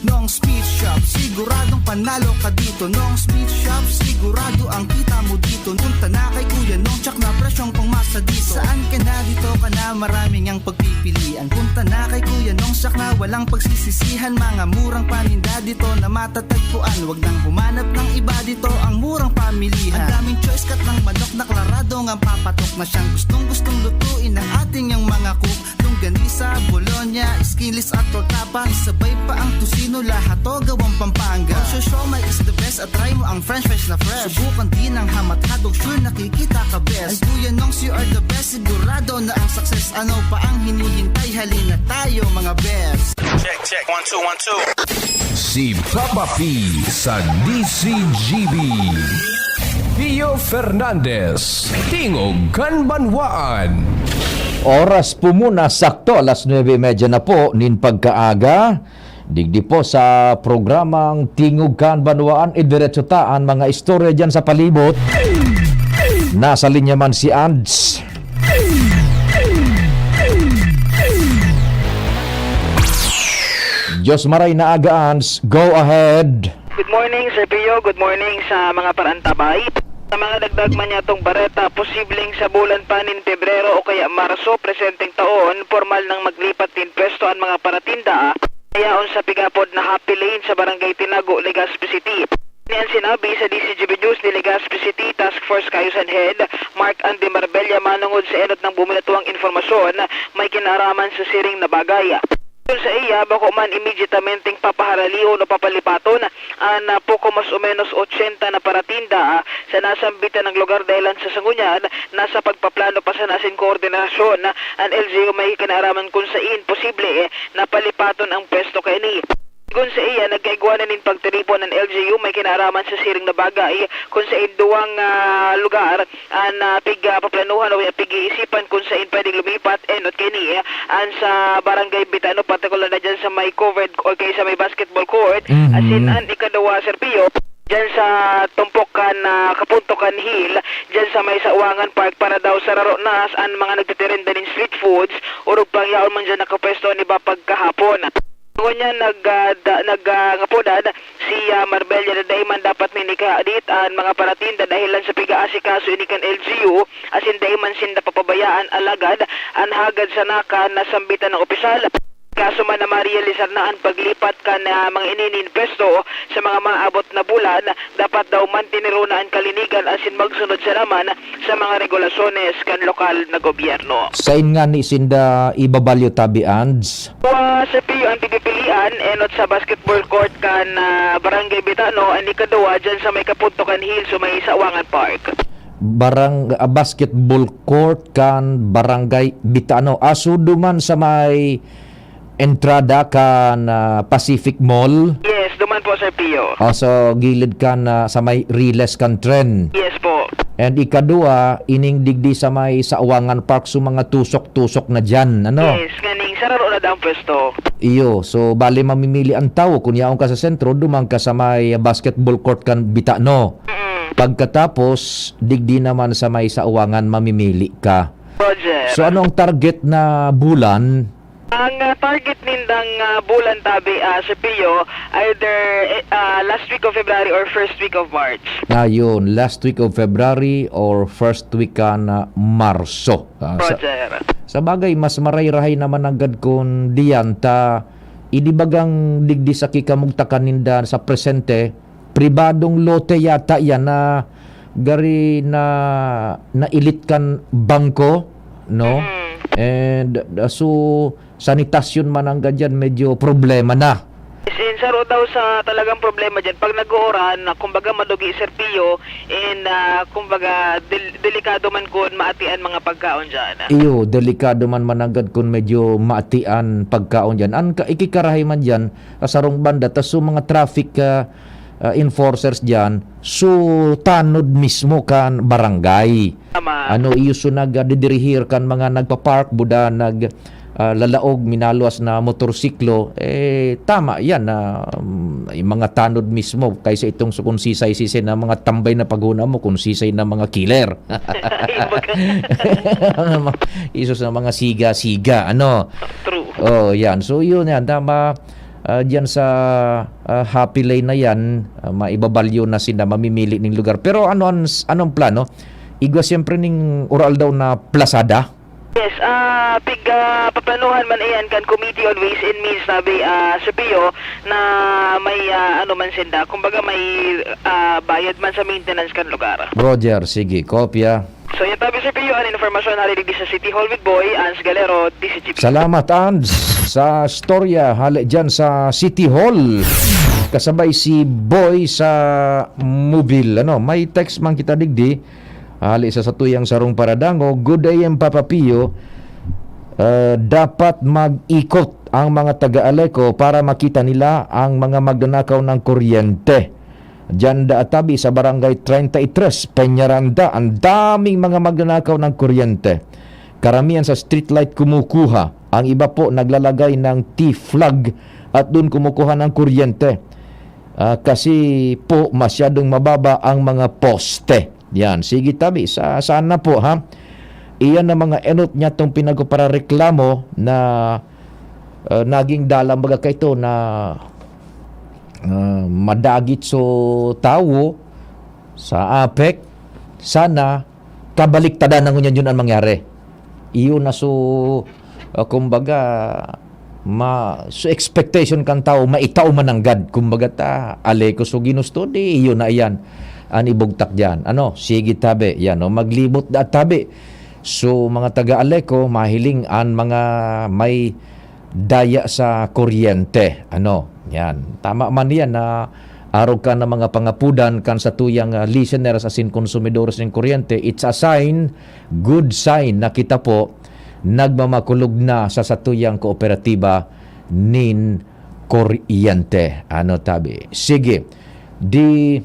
Nong speech siya, Siguradong panalo ka dito, Nong's Meat Shop. Sigurado ang kita mo dito. Punta na kay Kuya Nong, tsak na presyong pangmasa dito. Saan ka na, dito ka na, maraming ang pagpipilian. Punta na kay Kuya Nong, tsak na walang pagsisisihan. Mga murang paninda dito na matatagpuan. Wag nang humanap ng iba, dito ang murang pamilihan. Ang daming choice, cut ng manok na klarado ngang papatok na siyang gustong-gustong lutuin ng ating yang mga cook. Longganisa, bologna, skinless at tortapa, isabay pa ang tocino, lahat to gawang Pampanga. Ang siomai is the best, at try mo ang french fries na fresh. Subukan din ang ham at hotdog, sure nakikita ka best. Ay Kuya Nongs, you are the best, sigurado na ang success. Ano pa ang hinihintay? Halina tayo, mga best. Check, check, one, two, one, two. Si Papa P sa D C G B. Pio Fernandez, Tingog kan Banwaan. Oras po muna, sakto alas nuebe y media na po nin pagkaaga. Digdi po sa programang Tingog kan Banwaan, idiretso ta an mga istorya diyan sa palibot. Nasa linya man si Ands. Diyos maray na aga, Ands. Go ahead. Good morning, Sir Pio. Good morning sa mga paraantabay. Sa mga dagdag man niyatong bareta, posibleng sa bulan pa nin Pebrero o kaya Marso presenteng taon, pormal nang maglipat nin pwesto an mga paratinda, yaon sa pigapod na Happy Lane sa Barangay Tinago, Legazpi City. Ini an sinabi sa D C G B News ni Legazpi City Task Force Kayosan Head Mark Andy Marbella manongod sa enot nang buminatuang impormasyon may kinaaraman sa siring na bagay. Ayon sa iya, bako man immediatamenteng papaharalion o papalipaton an, ah, poko mas o menos ochenta na paratinda, ah, sa nasambitan na lugar, dahilan sa sangunyan, nasa pagpaplano pa sana asin koordinasyon an L G U may kinaaraman kun sain posible, eh, na palipaton ang pwesto kaini. Sigon sa iya, nagkaigwa na nin pagtiripon an L G U may kinaaraman sa siring na bagay, kun sain duwang, ah, lugar an, ah, pig-, ah, paplanuhan o pig-iisipan kun sain pwedeng lumipat, enot kaini, eh, an sa Barangay Bitano, partikular na dyan sa may covered o kaya sa may basketball court, Mhm. asin an ikaduwa, Sir Pio, dyan sa tumpok kan, ah, Kapuntokan Hill, dyan sa may Sawangan Park, para daw sararo na an mga nagtitirinda nin street foods, orog pang yaon man dyan nakapwesto an iba pagkahapon. Ngunyan nag, ah, da-, nag, ah, ngapodan si, ah, Marbella na dai man dapat nin ikahadit an mga paratinda dahilan sa pig-aasikaso ini kan L G U, asin dai man sinda papabayaan, alagad an hagad sana kan nasambitan na opisyal. Kaso man na marealisar na an paglipat kan, ah, mga ini nin pwesto sa mga maabot na bulan, dapat daw mantenero na an kalinigan asin magsunod sana man sa mga regulasyones kan lokal na gobyerno. Sain ngani sinda ibabalyo tabi, Ands? Wa, Sir Pio, an pipipilian, enot sa basketball court kan, ah, Barangay Bitano, an ikaduwa dyan sa may Kapuntokan Hills o may Sawangan Park. Barang-, ah, basketball court kan Barangay Bitano. Aso duman sa may entrada kan, ah, Pacific Mall? Yes, duman po, Sir Pio. O, so, gilid kan, ah, sa may riles kan tren. Yes po. And ikaduwa, ining digdi sa may Sawangan Park, so mga tusok-tusok na diyan, ano? Yes, nganing sararo na daw ang pwesto. Iyo, so bale mamimili ang tawo. Kung yaon ka sa sentro, duman ka sa may basketball court kan Bitano. Mm-mm. Pagkatapos, digdi naman sa may Sawangan, mamimili ka. Roger. So, ano ang target na bulan? Ang, ah, target nindang, ah, bulan tabi, ah, Sir Pio, either, eh, ah, last week of February or first week of March. Na yun, last week of February or first week kan Marso. Ah, sa, Roger. Sa bagay, mas maray-rahay naman nanggad kun diyan ta, ini bagang digdi sa kikamugtakan ninda sa presente, pribadong lote yata yan na gari na nailit kan bangko, no? Mm. And, uh, so, sanitasyon man ang ganyan, medyo problema na. Yes, in, saro daw sa talagang problema dyan, pag nag-uuran, na kumbaga madugi, Sir Pio, and, ah, kumbaga, del-, delikado man kun maatian mga pagkaon dyan. Iyo, delikado man mananggad kun medyo maatian pagkaon dyan. Ang ka-, ikikarahay man dyan, sa sarong banda, tas so mga traffic, ah, ah, enforcers diyan, so tanod mismo kan barangay. Tama. Ano, iyo so nag, ah, didirihir kan mga nagpa-park, buda nag, ah, lalaog, minaluwas na motorsiklo, eh, tama yan na, um, yung mga tanod mismo, kaysa itong so kung sisay-sisay na mga tambay na paghuna mo, kung sisay na mga killer. Ay, baga. Isos na mga siga-siga, ano? True. Oh, yan. So, yun yan. Tama. ah, diyan sa, ah, Happy Lane na yan, ah, maibabalyo na sinda, mamimili ning lugar. Pero ano an, anong plano? Igwa siyempre ning oral daw na plasada? Yes, ah, pig, ah, paplanuhan man iyan kan Committee on Ways and Means, sabi, ah, Sir Pio, na may, ah, ano man sinda, kumbaga may, ah, bayad man sa maintenance kan lugar. Roger, sige, kopya. So, yan tabi, Sir Pio, an informasyon hali digdi sa City Hall with Boy, Ans Galero, D Z G P. Salamat, Ans, sa storya hali dyan sa City Hall. Kasabay si Boy sa Mobil. Ano, may text man kita digdi. Hali sa satuyang sarong paradango, "Good A M, Papa Pio. Ah, dapat mag-ikot ang mga taga-Aleco para makita nila ang mga magnanakaw ng kuryente." Diyan da tabi sa Barangay treinta y tres, Peñaranda, ang daming mga magnanakaw ng kuryente. Karamihan sa streetlight kumukuha. Ang iba po naglalagay ng T-flag at doon kumukuha ng kuryente. Ah, kasi po masyadong mababa ang mga poste. Yan. Sige tabi. Sa, saan na po, ha? Iyan ang mga enot niya tong pinagpaparareklamo na, ah, naging dalang baga kaito na, ah, madagit so tawo sa apek. Sana kabaliktadan na ngunyan yun ang mangyari. Iyo na so, ah, kumbaga, ma-, so expectation kan tawo, maitao mananggad. Kumbaga ta, Aleco so ginusto, di iyo na iyan an ibugtak diyan. Ano, sige tabi, yan, no? Maglibot da tabi. So, mga taga Aleco, mahiling an mga may daya sa kuryente. Ano, yan. Tama man yan na arog ka na mga pangapudan kan satuyang, ah, listeners asin konsumidores nin kuryente. It's a sign, good sign na kita po nagmamakulog na sa satuyang kooperatiba nin kuryente. Ano tabi? Sige. Di,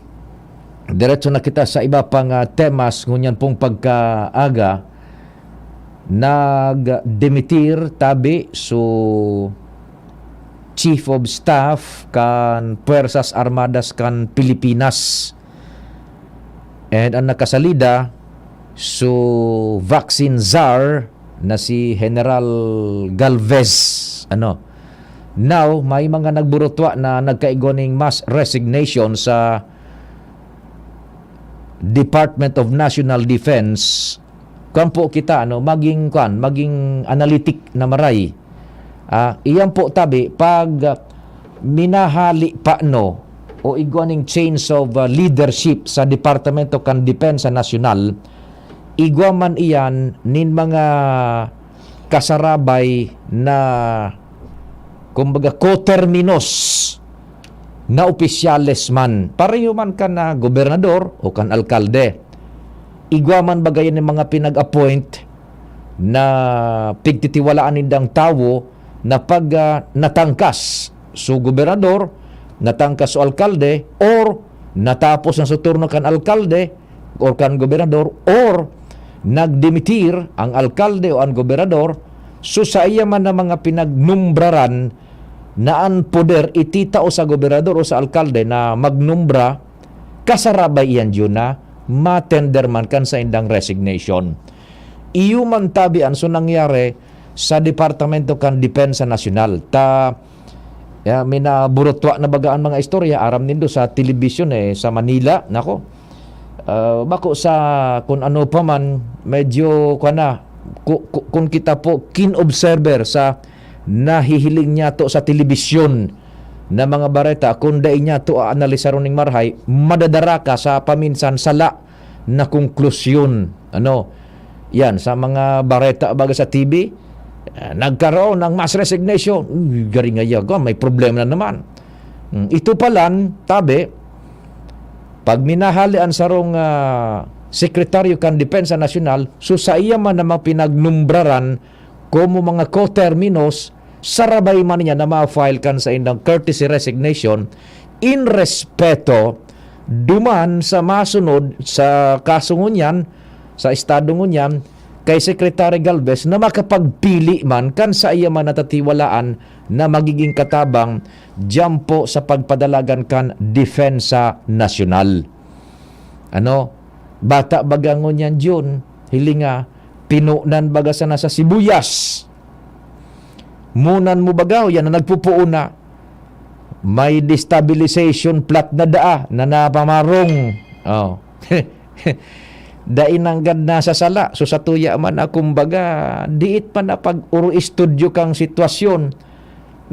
diretso na kita sa iba pang, ah, temas ngunyan pong pagkaaga. Nagdimitir tabi so Chief of Staff kan Puwersas Armadas kan Pilipinas. And ang nakasalida, so vaccine czar na si General Galvez. Ano? Now, may mga nagburutwa na nagkaigwa ning mass resignation sa Department of National Defense. Kuwan po kita, ano, maging, kuwan, maging analytic na maray. Ah, iyan po tabi, pag, ah, minahali pa, no, o igwa ning change of, ah, leadership sa Departamento kan Depensa Nasyonal, igwa man iyan nin mga kasarabay na, kumbaga, koterminos na opisyales man. Pareho man kan, ah, gobernador o kan alkalde. Igwa man baga yan yung mga pinag-appoint na pigtitiwalaan nindang tawo na pag, ah, natangkas so gobernador, natangkas so alkalde, or natapos na sa turno kan alkalde or kan gobernador, or nagdimitir ang alkalde o ang gobernador, so sa iya man na mga pinagnumbraran na an poder ititao sa gobernador o sa alkalde na magnumbra, kasarabay iyan diyon na matender man kan saindang resignation. Iyo man tabi an so nangyari sa Departamento kan Depensa Nasyonal. Ta, ya, minaburutwa na baga an mga istorya, aram nindo sa telebisyon, eh, sa Manila, nako. Ah, bako sa kun ano pa man, medyo, kuwan na, ku-, ku-, kun kita po keen observer sa nahihiling niyato sa telebisyon na mga bareta, kun dai niyato aanalisaron ning marahay, madadara ka sa paminsan sala na konklusyon. Ano? Yan, sa mga bareta baga sa T V, ah, nagkaroon ng mass resignation. Uy, garing nga yaga, may problema na naman. Hmm, ito palan, tabi, pag minahali an sarong, ah, sekretaryo kan Depensa Nasyonal, so sa iya man na mga pinagnumbraran komo mga coterminos, sarabay man niya na ma-file kan saindang courtesy resignation in respeto duman sa masunod sa kaso ngunyan, sa estado ngunyan, kay Secretary Galvez na makapagpili man kan sa iya man natatiwalaan na magiging katabang diyan po sa pagpadalagan kan Depensa Nasyonal. Ano? Bata baga ngunyan diyon, hilinga, pinunan baga sana sa sibuyas. Munan mo baga, o yan na nagpupuon na. May destabilization plot na daa na napamarong. Oh. Dai nanggad nasasala. So, satuya man na, kumbaga, diit man na pag-oro-estudyo kang sitwasyon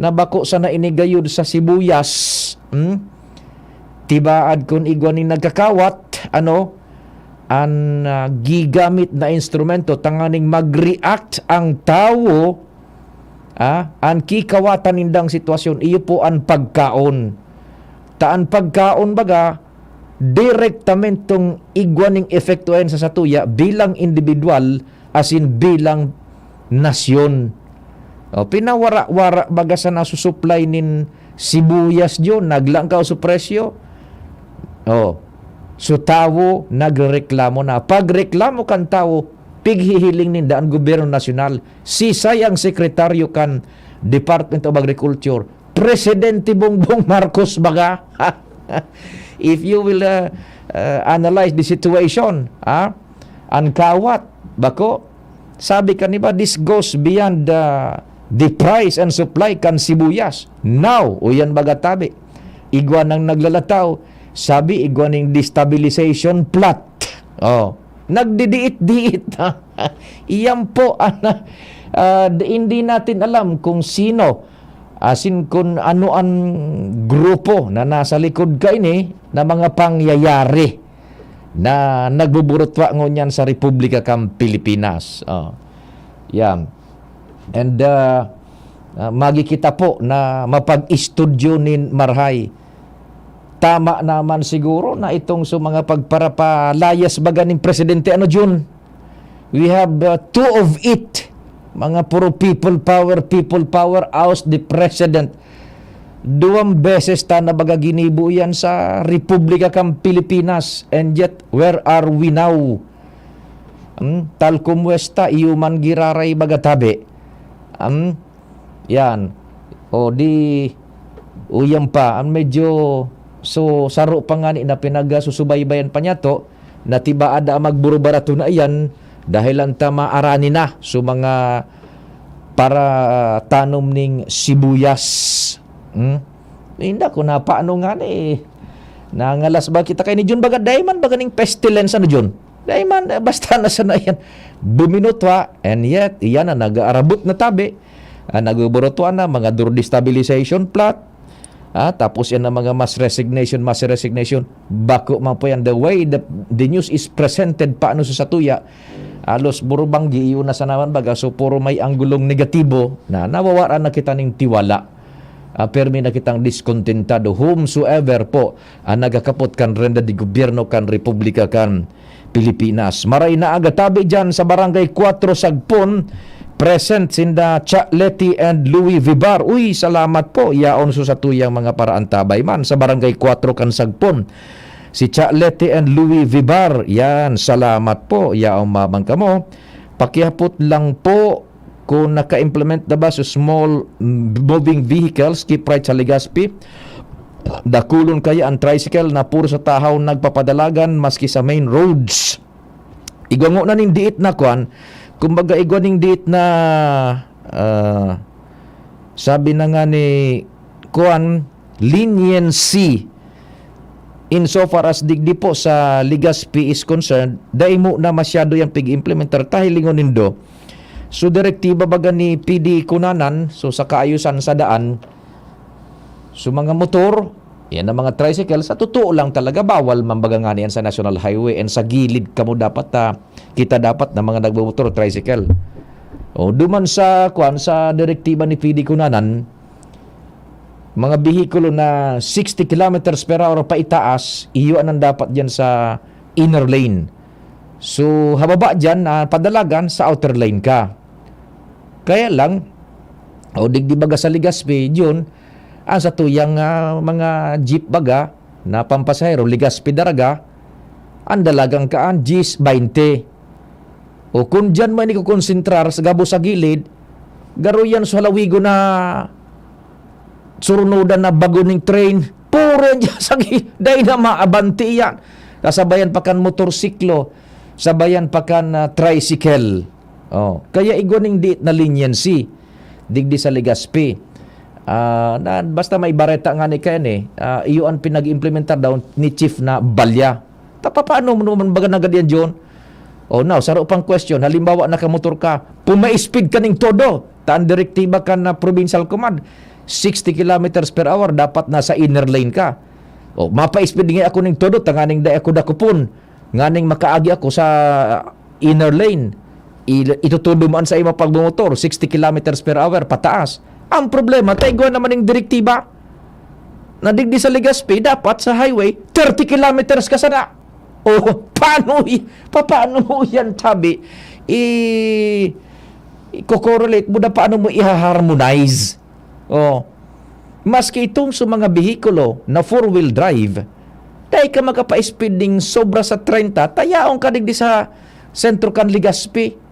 na bako sana ini gayud sa sibuyas. Hmm? Tibaad kun igwa nin nagkakawat, ano, an, ah, gigamit na instrumento tanganing mag-react ang tawo, ah, an kikawatan nindang sitwasyon, iyo po an pagkaon. Ta an pagkaon, baga, direktamentong igwa ning epekto yan sa satuya bilang individual, asin bilang nasyon. O, pinawara-wara, baga, sa nasusuplay nin sibuyas diyo, naglangkaw sa presyo. O, so tawo nagrereklamo na. Pagreklamo kan tawo, pighihiling ninda an gobyerno nasyonal. Sisay ang sekretaryo kan Department of Agriculture? Presidente Bongbong Marcos baga. If you will, uh, uh, analyze the situation, ah, an kawat, bako, sabi kan iba, "This goes beyond the, the price and supply kan sibuyas." Now, uyan baga tabi. Igwa nang naglalataw, sabi, igwa ning destabilization plot. Oh, nagdidiit-diit. Iyan po, an, ah, hindi natin alam kung sino, asin kun ano an grupo na nasa likod kaini na mga pangyayari na nagbuburutwa ngunyan sa Republika kan Pilipinas. Oh, yan. And, ah, ah, magi kita po na mapag-estudyo nin marahay. Tama naman siguro na itong sa mga pagparapalayas baga nin presidente, ano, Jun? We have, uh, two of it. Mga puro people power, people power, oust the president. Duwang beses ta na baga ginibo yan sa Republika kan Pilipinas. And yet, where are we now? Hmm? Tal kumuesta, iyo man giraray baga tabi. Hmm? Yan. O di, uyan pa, ang medyo, so, saro pa ngani na pinagsusubaybayan pa niya to, na tibaad na magburubarato na iyan, dahil ang tama arani na, so, mga para, ah, tanom ning sibuyas. Hmm? Hindi ko na paano nga ni, nangalas ba kita kay ni Jun baga, dai man baga ning pestilence, ano, Jun? Dai man, eh, basta na sana yan. Buminutwa, and yet, iyan na nag-aarabot na tabi. Ah, nagbuburutwa na, mga destabilization plot. Ah, tapos yan ang mga mass resignation, mass resignation. Bako man po yan. The way the, the news is presented pa ano sa satuya, alos burubanggi, iyo na sa naman baga. So, puro may anggulong negatibo na nawawaran na kita ning tiwala. Ah, permi na kitang diskontentado. Whomsoever po ang nagakapot kan renda de gobyerno kan Republika kan Pilipinas. Maray na aga tabi dyan sa Barangay Cuatro Sagpon, present sinda Cha Leti and Louis Vibar. Uy, salamat po. Yaon so sa tuyang mga paraantabay man sa Barangay Cuatro kan Sagpon. Si Cha Leti and Louis Vibar, yan, salamat po. Yaon mamang kamo. Pakihapot lang po kung naka-implement na ba sa small, mm, moving vehicles, keep right sa Legazpi. Dakulon kaya ang tricycle na puro sa tahaw nagpapadalagan maski sa main roads. Igwa ngona ning diit na kwan, kumbaga igwa ning diit na, ah, sabi na nga ni kwan, leniency. Insofar as digdi po sa Legazpi is concerned, dai mo na masyado yan pig-implementar, ta hilingon nindo. So, direktiba baga ni P D Cunanan, so sa kaayusan sa daan, so mga motor, yan ang mga tricycle, sa totoo lang talaga, bawal man baga nga niyan sa National Highway and sa gilid kamo dapat, ah, kita dapat na mga nagbomotor, tricycle. O, duman sa, kwan, sa direktiba ni P D Cunanan, mga behikulo na sixty kilometers per hour paitaas, iyo ang dapat diyan sa inner lane. So, hababa diyan, ah, padalagan sa outer lane ka. Kaya lang, o digdi baga sa Legazpi, yun, ang sa tuyang, ah, mga jeep baga, na pampasahero, Legazpi Daraga, ang dalagang kaan, diyes, baynte. O kung diyan man ikokonsentrar sa gabos sa gilid, garo yan sa halawigon na surunodan na bago ning train, puro yan dyan sa gi-, dai na maabanti yan. Kasabayan pa kan motorsiklo, sabayan pa kan, ah, tricycle. Oh, kaya igwa ning diit na leniency digdi sa Legazpi. Ah, na, basta may bareta nga ni Ken eh. Ah, iyo ang pinag-implementar daw ni Chief na balya. Ta, papaano mo naman baga nagad yan, John? Oh, now, saro pang question. Halimbawa, nakamotor ka, puma-speed ka ning todo. Ta ang direktiba kan na provincial command, sixty kilometers per hour, dapat nasa inner lane ka. O, mapa-speed nga ako ning todo, tanganing dai ako dakopon. Nganing makaagi ako sa inner lane. I-, itutudo mo an sa imo pagmumotor, sixty kilometers per hour, pataas. Ang problema, ta igwa naman ning direktiba na digdi sa Legazpi, dapat sa highway, thirty kilometers ka sana. O, paano y-, papaano mo yan, tabi? I-, i-correlate mo na paano mo i-harmonize? O, maski itong sa mga behikulo na four-wheel drive, dai ka makapa-speed ning sobra sa treinta, ta yaon ka digdi sa sentro kan Legazpi.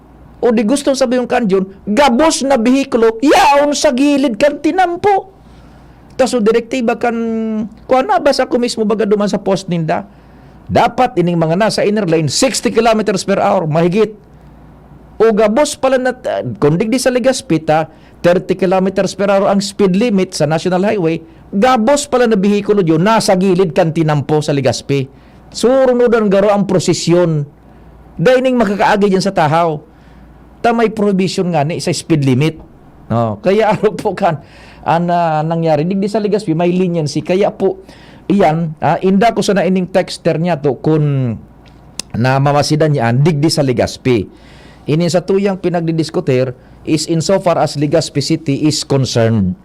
O di gusto sabihin kan John, gabos na behikulo, yaon sa gilid kan tinampo. Ta so direktiba kan, kuwan, nabasa ko mismo baga duman sa post ninda. Dapat ining mga nasa inner lane, sixty kilometers per hour, mahigit. O gabos pala na, ah, kung digdi sa Legazpi ta, thirty kilometers per hour ang speed limit sa National Highway, gabos pala na behikulo diyo nasa gilid kan tinampo sa Legazpi. Surunodan garo ang prosesyon. Dai ning makakaagi diyan sa tahaw. Ta may prohibition ngani sa speed limit. No, kaya arog po kan an, ah, nangyari digdi sa Legazpi, may leniency. Kaya po, iyan, ah, inda ko sana ining texter niya to kun namamasidan niya an digdi sa Legazpi. Ini sa tuyang pinagdidiskutir is insofar as Legazpi City is concerned.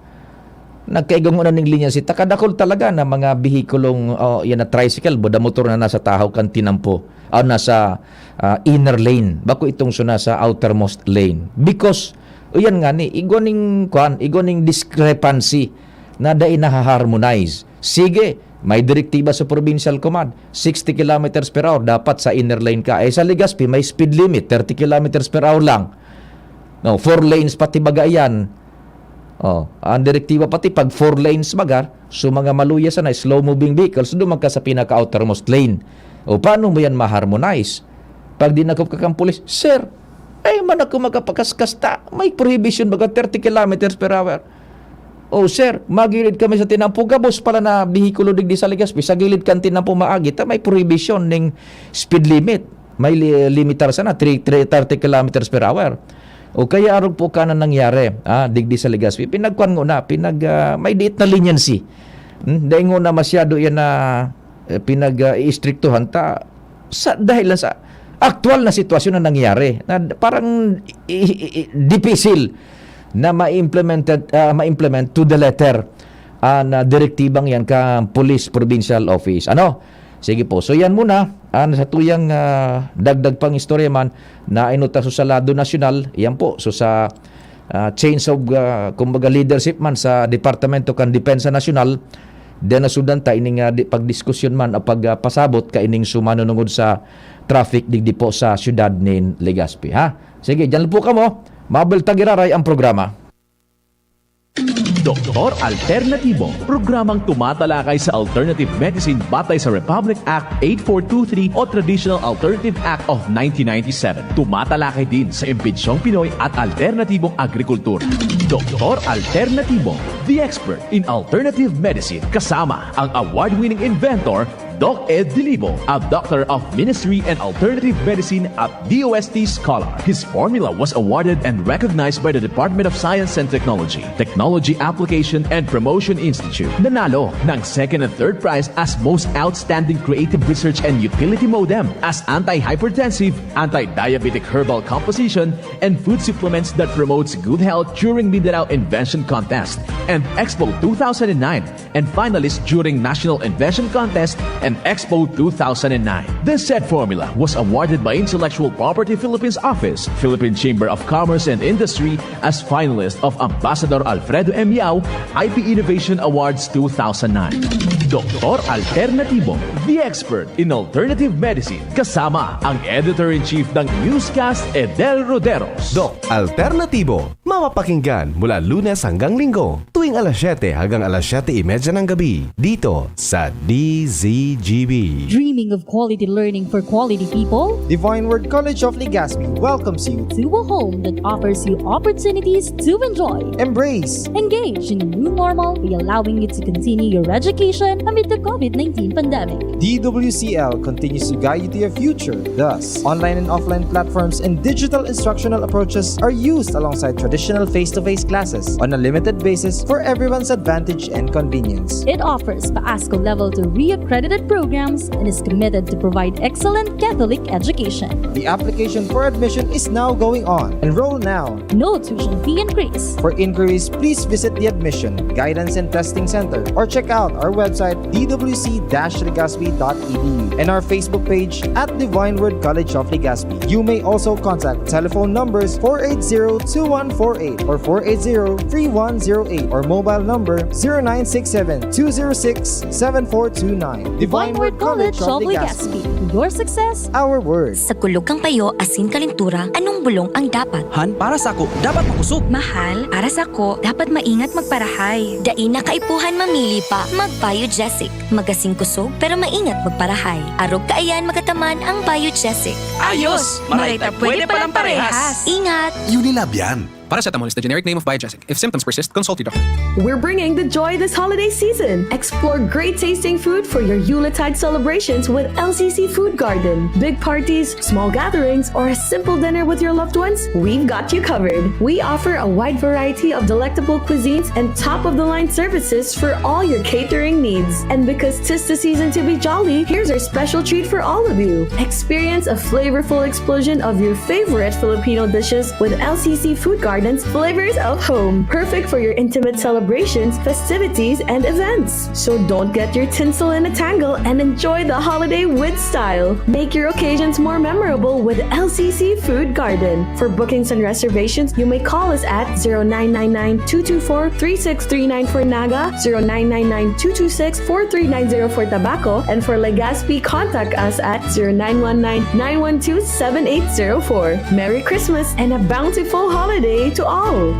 Nagkaigungo na ning leniency. Ta kadakul talaga na mga behikulong, oh, yan na tricycle, boda motor na nasa tahaw kan tinampo, o nasa, ah, inner lane. Bako itong so nasa outermost lane. Because, o yan nga ni, igwa ning, kwan, igwa ning discrepancy na dai nahaharmonize. Sige, may direktiba sa provincial command, sixty kilometers per hour, dapat sa inner lane ka. Eh, sa Legazpi, may speed limit, thirty kilometers per hour lang. No, four lanes pati baga yan. Oh, ang direktiba pati pag four lanes baga, so mga maluya sana, slow moving vehicles, duman ka sa pinaka-outermost lane. O paano mo yan ma-harmonize? Pag dinakop ka kang pulis, "Sir, ay man ako makapakaskas ta, may prohibition baga thirty kilometers per hour." "Oh, sir, magilid kami sa tinampo, gabos pala na behikulo digdi sa Legazpi, sa gilid kan tinampo maagi ta, may prohibition ning speed limit." May li-, limitar sana, three, three, thirty kilometers per hour. O kaya arog po ka na nangyari, ah, digdi sa Legazpi. Pinagkuan ngona, pinag, ah, may diit na leniency. Hmm, dai ngona masyado yan na, eh, pinag, ah, iistriktuhan ta sa, dahil lang sa aktual na sitwasyon na nangyari, na parang i-, i-, i-, dipisil na ma-implemented, ah, ma-implement to the letter, ah, na direktibang yan ka Police Provincial Office. Ano? Sige po. So, yan muna. An sa tuyang, ah, dagdag pang istorya man, na inutaso sa lado nasyonal, yan po. So, sa, ah, change of, ah, kumbaga, leadership man sa Departamento kan Depensa Nasyonal, then nasudan ta ining, ah, di, pagdiskusyon man o pag, ah, pasabot ka ining sumanunungod sa traffic digdi po sa siyudad nin Legazpi, ha? Sige, dyan po kamo. Mabel Tagiraray ang programa. Doktor Alternatibo, programang tumatalakay sa alternative medicine batay sa Republic Act eight four two three o Traditional Alternative Act of nineteen ninety-seven. Tumatalakay din sa imbitsyong Pinoy at alternatibong agrikultura. Doktor Alternatibo, the expert in alternative medicine, kasama ang award-winning inventor, Doc Ed Dilibo, a Doctor of Ministry and Alternative Medicine at D O S T scholar. His formula was awarded and recognized by the Department of Science and Technology, Technology Application and Promotion Institute. Nanalo ng second and third prize as Most Outstanding Creative Research and Utility Modem as anti-hypertensive, anti-diabetic herbal composition, and food supplements that promotes good health during Mindanao Invention Contest and Expo two thousand nine, and finalist during National Invention Contest and Expo two thousand nine. This said formula was awarded by Intellectual Property Philippines Office, Philippine Chamber of Commerce and Industry, as finalist of Ambassador Alfredo M. Yao I P Innovation Awards two thousand nine. Doktor Alternatibo, the expert in alternative medicine, kasama ang Editor-in-Chief ng Newscast, Edel Roderos. Doc Alternatibo, Mapapakinggan mula Lunes hanggang Linggo, tuwing alas siyete hanggang alas siyete y media ng gabi, dito sa D Z G B. Dreaming of quality learning for quality people? Divine Word College of Legazpi welcomes you. To a home that offers you opportunities to enjoy, Embrace. Engage in a new normal by allowing you to continue your education amid the COVID nineteen pandemic. D W C L continues to guide you to your future. Thus, online and offline platforms and digital instructional approaches are used alongside traditional face-to-face classes on a limited basis for everyone's advantage and convenience. It offers PASCO Level two reaccredited programs and is committed to provide excellent Catholic education. The application for admission is now going on. Enroll now. No tuition fee increase. For inquiries, please visit the Admission, Guidance and Testing Center or check out our website, d w c dash legazpi dot e d u, and our Facebook page at Divine Word College of Legazpi. You may also contact telephone numbers four eight zero two one four eight or four eight zero three one zero eight or mobile number zero nine six seven two zero six seven four two nine. Divine Word College of Legazpi. Your success, Our word. Sa kulog kan payo asin kalintura, anong bulong ang dapat? Han, para sako, dapat makosog. Mahal, para sako, dapat maingat magparahay. Dai na kaipuhan mamili pa, mag-Biogesic. Magasin kosog, pero maingat magparahay. Arog kaiyan magataman ang Biogesic. Ayos! Maray ta pwede palang parehas. Ingat! Unilab yan. Paracetamol is the generic name of Biogesic. If symptoms persist, consult your doctor. We're bringing the joy this holiday season. Explore great tasting food for your Yuletide celebrations with L C C Food Garden. Big parties, small gatherings, or a simple dinner with your loved ones? We've got you covered. We offer a wide variety of delectable cuisines and top of the line services for all your catering needs. And because 'tis the season to be jolly, here's our special treat for all of you. Experience a flavorful explosion of your favorite Filipino dishes with L C C Food Garden's Flavors of Home. Perfect for your intimate celebrations, festivities, and events. So don't get your tinsel in a tangle and enjoy the holiday with style. Make your occasions more memorable with L C C Food Garden. For bookings and reservations, you may call us at zero nine nine nine two two four three six three nine for Naga, zero nine nine nine two two six four three nine zero for Tabaco, and for Legazpi, contact us at zero nine one nine nine one two seven eight zero four. Merry Christmas and a bountiful holiday to all!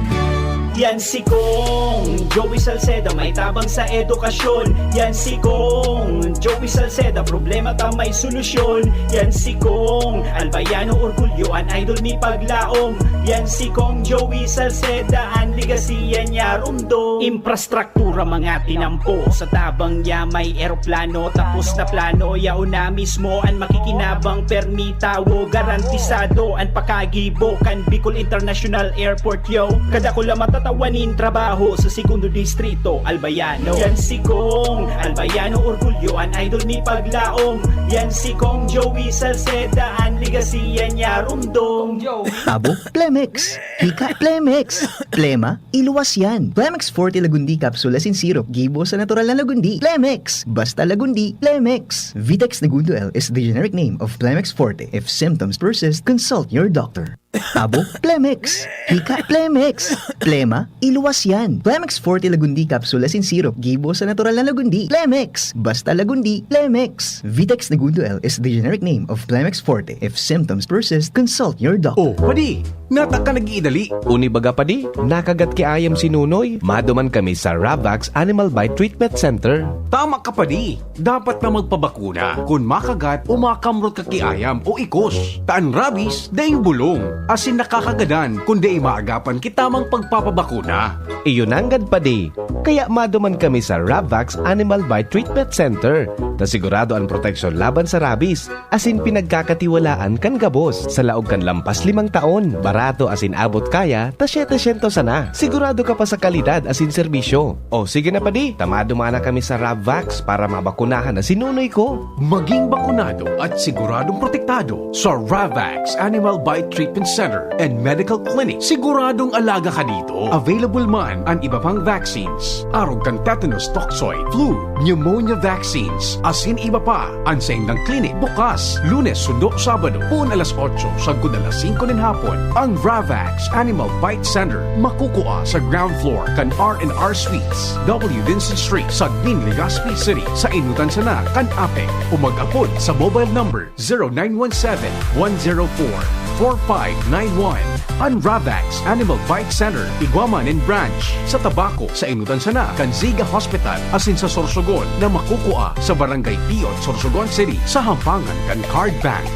Yan si Kong Joey Salceda, may tabang sa edukasyon. Yan si Kong Joey Salceda, problema ta may solusyon. Yan si Kong Albayano Orgulyo, an idol mi paglaom. Yan si Kong Joey Salceda, an legacy yan niya rumdom. Infrastruktura mga tinampo, sa tabang niya may eroplano, tapos na plano, yaon na mismo an makikinabang, permi tawo, garantisado an pakagibo kan Bicol International Airport, yo. Kadakula matatawan nin trabaho sa Segundo Distrito, Albayano. Yan si Kong Albayano Orgulyo, an idol mi paglaom. Yan si Kong Joey Salceda, an legacy yan niya rumdom. Abo, Plemex. Hika, Plemex. Plema, iluwas yan. Plemex Forte Lagundi Capsule asin Syrup, gibo sa natural na lagundi. Plemex! Basta lagundi, Plemex! Vitex Negundo L is the generic name of Plemex Forte. If symptoms persist, consult your doctor. Abo, Plemex. Hika, Plemex. Plema, iluwas yan. Plemex Forte Lagundi Capsule asin Syrup, gibo sa natural na lagundi. Plemex. Basta lagundi, Plemex. Vitex Negundo L is the generic name of Plemex Forte. If symptoms persist, consult your doctor. Oh, padi, nata ka nag-iidali. Uni baga padi, nakagat ki ayam si Nunoy. Maduman kami sa Ravax Animal Bite Treatment Center. Tama ka padi. Dapat na magpabakuna kun makagat o makamrot ka ki ayam o ikos. Ta an rabies, daing bulong, asin nakakagadan kun dai maagapan ki tamang pagpapabakuna. Iyo nanggad padi. Kaya maduman kami sa Ravax Animal Bite Treatment Center, ta sigurado an proteksyon laban sa rabies, asin pinagkakatiwalaan kan gabos. Sa laog kan lampas limang taon, barato asin abot kaya ta siyete syentos sana. Sigurado ka pa sa kalidad asin serbisyo. O sige na padi, ta maduman na kami sa Ravax para mabakunahan na si Nunoy ko. Maging bakunado at siguradong protektado sa Ravax Animal Bite Treatment Center and Medical Clinic. Siguradong alaga ka dito. Available man an iba pang vaccines, arog kan tetanus toxoid, flu, pneumonia vaccines, asin iba pa. An saindang clinic bukas Lunes sundo Sabado, poon alas otso sagkod alas singko nin hapon. Ang Ravax Animal Bite Center makukua sa ground floor kan R and R Suites, W Vincent Street, Sagmin, Legazpi City, sa inutan sana kan APEC, o mag-apod sa mobile number zero nine one seven, one zero four, four five nine one. An Ravax Animal Bite Center, igwa man nin branch sa Tabaco, sa Inotan sana kan Ziga Hospital, asin sa Sorsogon na makukua sa Barangay Piot, Sorsogon City, sa hampangan kan Card Bank.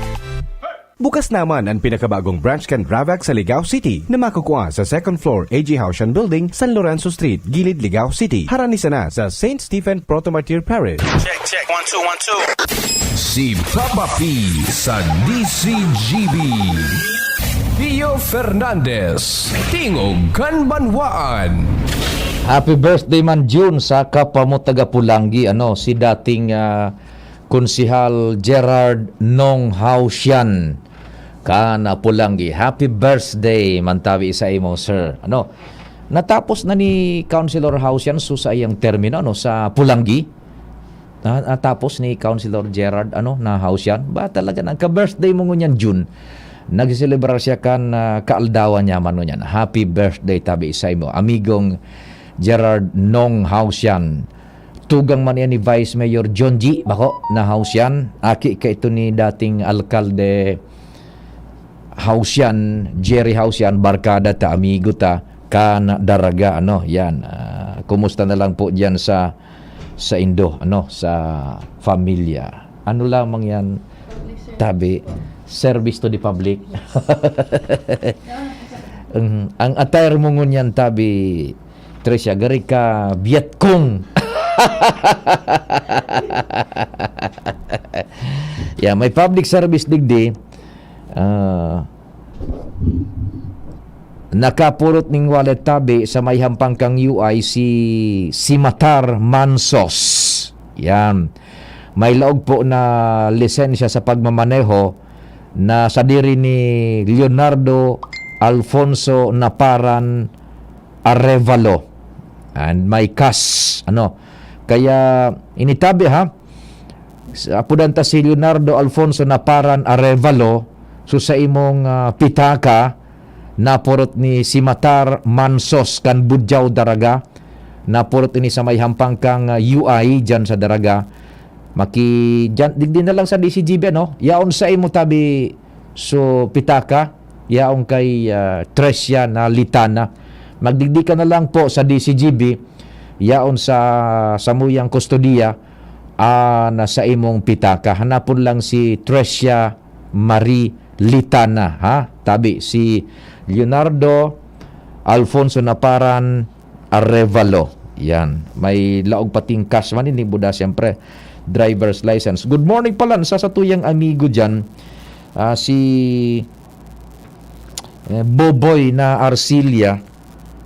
Bukas naman an pinakabagong branch kan Ravax sa Ligao City na makukua sa second floor A G Hausyan Building, San Lorenzo Street, Gilid, Ligao City. Harani sana sa Saint Stephen Proto-Martyr Parish. Check, check. One, two, one, two. Si Papa P sa D C G B. Pio Fernandez, Tingog kan Banwaan. Happy birthday man, Jun, sa kapwa mo taga Pulanggi, ano, si dating, ah, Konsehal Gerard Nong Hausian kan Pulanggi. Happy birthday man tabi sa imo, sir. Ano, natapos na ni Councilor Hausian so sa iyang termino, ano, sa Pulanggi? Na, natapos ni Councilor Gerard, ano, na Hausian? Ba talaga, nagka-birthday mo ngunyan, June. Nagseselebrar siya kan, ah, kaaldawan niya man ngunyan. Happy birthday tabi sa imo, amigong Gerard Nong Hausian. Tugang man iyan ni Vice Mayor John G. Bako na Hausian. Aki ka ito ni dating alkalde Hausian, Jerry Hausian, barkada ta, amigo ta, kan Daraga, ano, yan. Ah, kumusta na lang po diyan sa, sa indo, ano, sa familia? Ano lamang yan, tabi, service to the public. Ang, ang attire mo ngunyan, tabi, Tricia, gari ka Vietcong. Yeah, may public service digdi. Ah, nakapurot ning wallet tabi sa may hampang kang U I si Simatar Mansos. Yan. May laog po na lisensya sa pagmamaneho na sadiri ni Leonardo Alfonso Naparan Arevalo. And may cash, ano. Kaya, initabi, ha? Sa, apodan ta si Leonardo Alfonso Naparan Arevalo, so sa imong, ah, pitaka, napurot ni Simatar Mansos kan Budjao, Daraga. Napurot ini sa may hampang kang, ah, U I, dyan sa Daraga. Maki-, dyan, digdi na lang sa D C G B, no? Yaon sa imo tabi, so, pitaka, yaon kay, ah, Tricia na Litana. Magdigdi ka na lang po sa D C G B, yaon sa samuyang kustodiya, ah, na sa imong pitaka. Hanapon lang si Tricia Marie Litana, ha? Tabi, si Leonardo Alfonso Naparan Arevalo. Yan. May laog pating cash man, ini buda, siyempre. Driver's license. Good morning pala sa satuyang amigo dyan. Ah, si, eh, Boboy na Arcilia.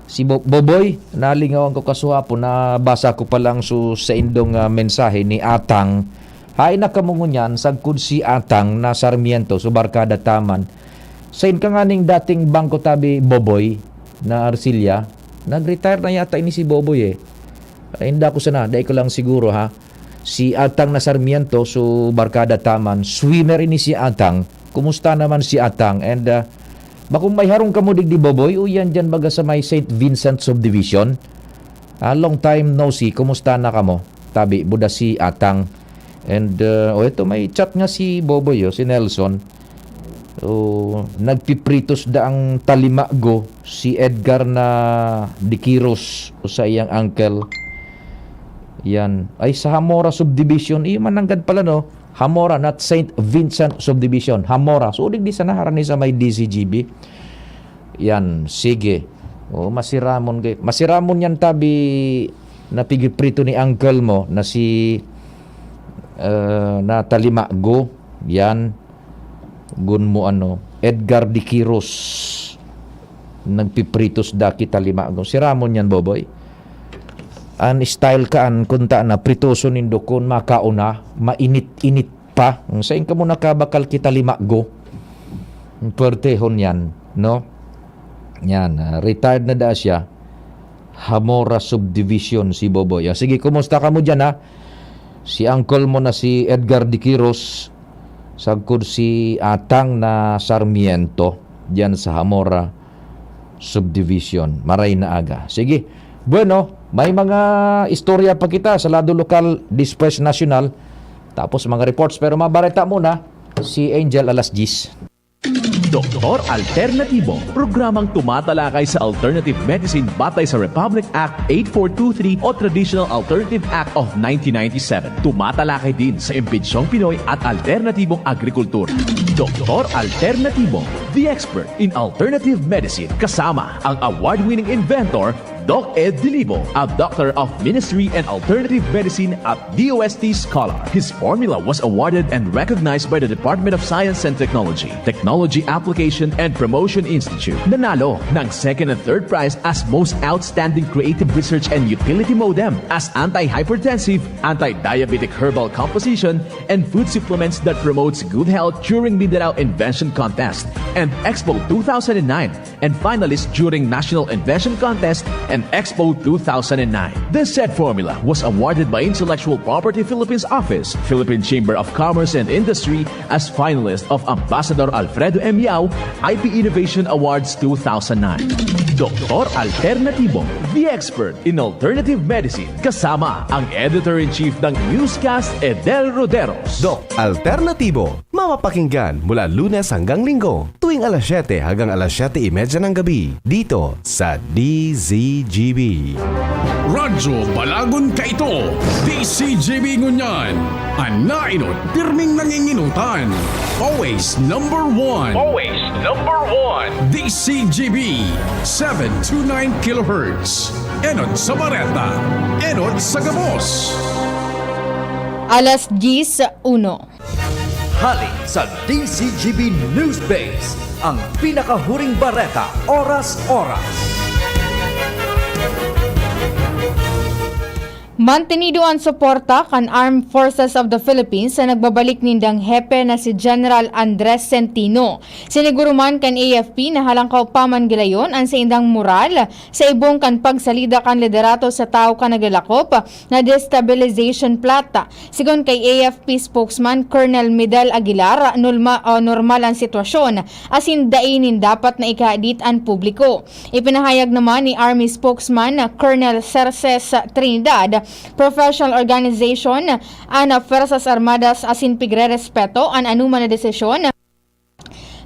Si Bo-, Boboy, nalingawan ko kasuhapon, nabasa ko pa lang su-, sa indong, ah, mensahe ni Atang. Hain na kamo ngunyan, sagkod si Atang na Sarmiento, so barkada ta man. Sain ka nganing dating bangko tabi, Boboy, na Arcilia? Nag-retire na yata ini si Boboy, eh. Ay, hindi ako sana, dai ko lang siguro, ha. Si Atang na Sarmiento, so barkada ta man. Swimmer ini si Atang. Kumusta naman si Atang? And, ah, bakong may harong kamo digdi, Boboy? O yan dyan baga sa may Saint Vincent Subdivision? Ah, long time no see. Kumusta na kamo? Tabi, buda si Atang. And, uh, o, ito, may chat nga si Boboy, oh, si Nelson. Oh, nagpipritos da ang talimago si Edgar na Dikiros o sa iyang uncle. Yan. Ay, sa Hamora Subdivision. Iyo, mananggad pala, no? Hamora, not Saint Vincent Subdivision. Hamora. So, digdi sana, harani sa may D C G B. Yan, sige. O, masiramon gay-, masiramon yan tabi na pigiprito ni uncle mo na si, eh, na talimago. Yan. Gun mo ano, Edgar de Quiros. Nagpipritos daki talimago. Siramon yan, Boboy. An style kaan, kunta na, pritoson nindo kun makauna, mainit-init pa. Sain kamo nakabakal kita limago? Puwertehon yan, no? Yan, ah, retired na daa siya. Hamora Subdivision si Boboy. Ah, sige, kumusta kamo dyan, ha? Si uncle mo na si Edgar de Quiros, sagkod si Atang na Sarmiento, dyan sa Hamora Subdivision. Maray na aga. Sige. Bueno, may mga istorya pa kita sa lado lokal, despues nasyonal, tapos mga reports. Pero mabareta muna si Angel alas diyes. Doktor Alternatibo, programang tumatalakay sa alternative medicine batay sa Republic Act eight four two three o Traditional Alternative Act of nineteen ninety-seven. Tumatalakay din sa imbensyong Pinoy at alternatibong agrikultura. Doktor Alternatibo, the expert in alternative medicine, kasama ang award-winning inventor Doc Ed Dilibo, a Doctor of Ministry and Alternative Medicine at D O S T scholar. His formula was awarded and recognized by the Department of Science and Technology, Technology Application and Promotion Institute. Nanalo ng second and third prize as Most Outstanding Creative Research and Utility Modem as anti-hypertensive, anti-diabetic herbal composition, and food supplements that promotes good health during Mindanao Invention Contest and Expo two thousand nine, and finalist during National Invention Contest and Expo two thousand nine. This said formula was awarded by Intellectual Property Philippines Office, Philippine Chamber of Commerce and Industry, as finalist of Ambassador Alfredo M. Yao I P Innovation Awards two thousand nine. Doktor Alternatibo, the expert in alternative medicine, kasama ang Editor-in-Chief ng Newscast, Edel Roderos. Doc Alternatibo, mapapakinggan mula Lunes hanggang Linggo, tuwing alas siyete hanggang alas siyete y media ng gabi, dito sa D Z G B. Radyo Balagon kaito, D Z G B ngunyan. An nainot, pirming nanginginutan. Always number one. Always number one. D Z G B, seven two nine kilohertz. Enot sa bareta, enot sa gabos. Alas diyes uno. Hali sa D Z G B News Base, ang pinakahuring bareta, oras-oras. Mantenido an suporta kan Armed Forces of the Philippines sa nagbabalik nindang hepe na si General Andres Centino. Siniguro man kan A F P na halangkaw pa man gilayon an saindang moral sa ibong kan pagsalida kan liderato sa tawo kan naglalakop na destabilization plot. Sigon kay A F P spokesman Colonel Midel Aguilar, nulma-, o normal an sitwasyon asin dai nin dapat na ikahadit an publiko. Ipinahayag naman ni Army spokesman Colonel Cerces Trinidad, professional organization an Fuerzas Armadas asin pigrerespeto an anoman na desisyon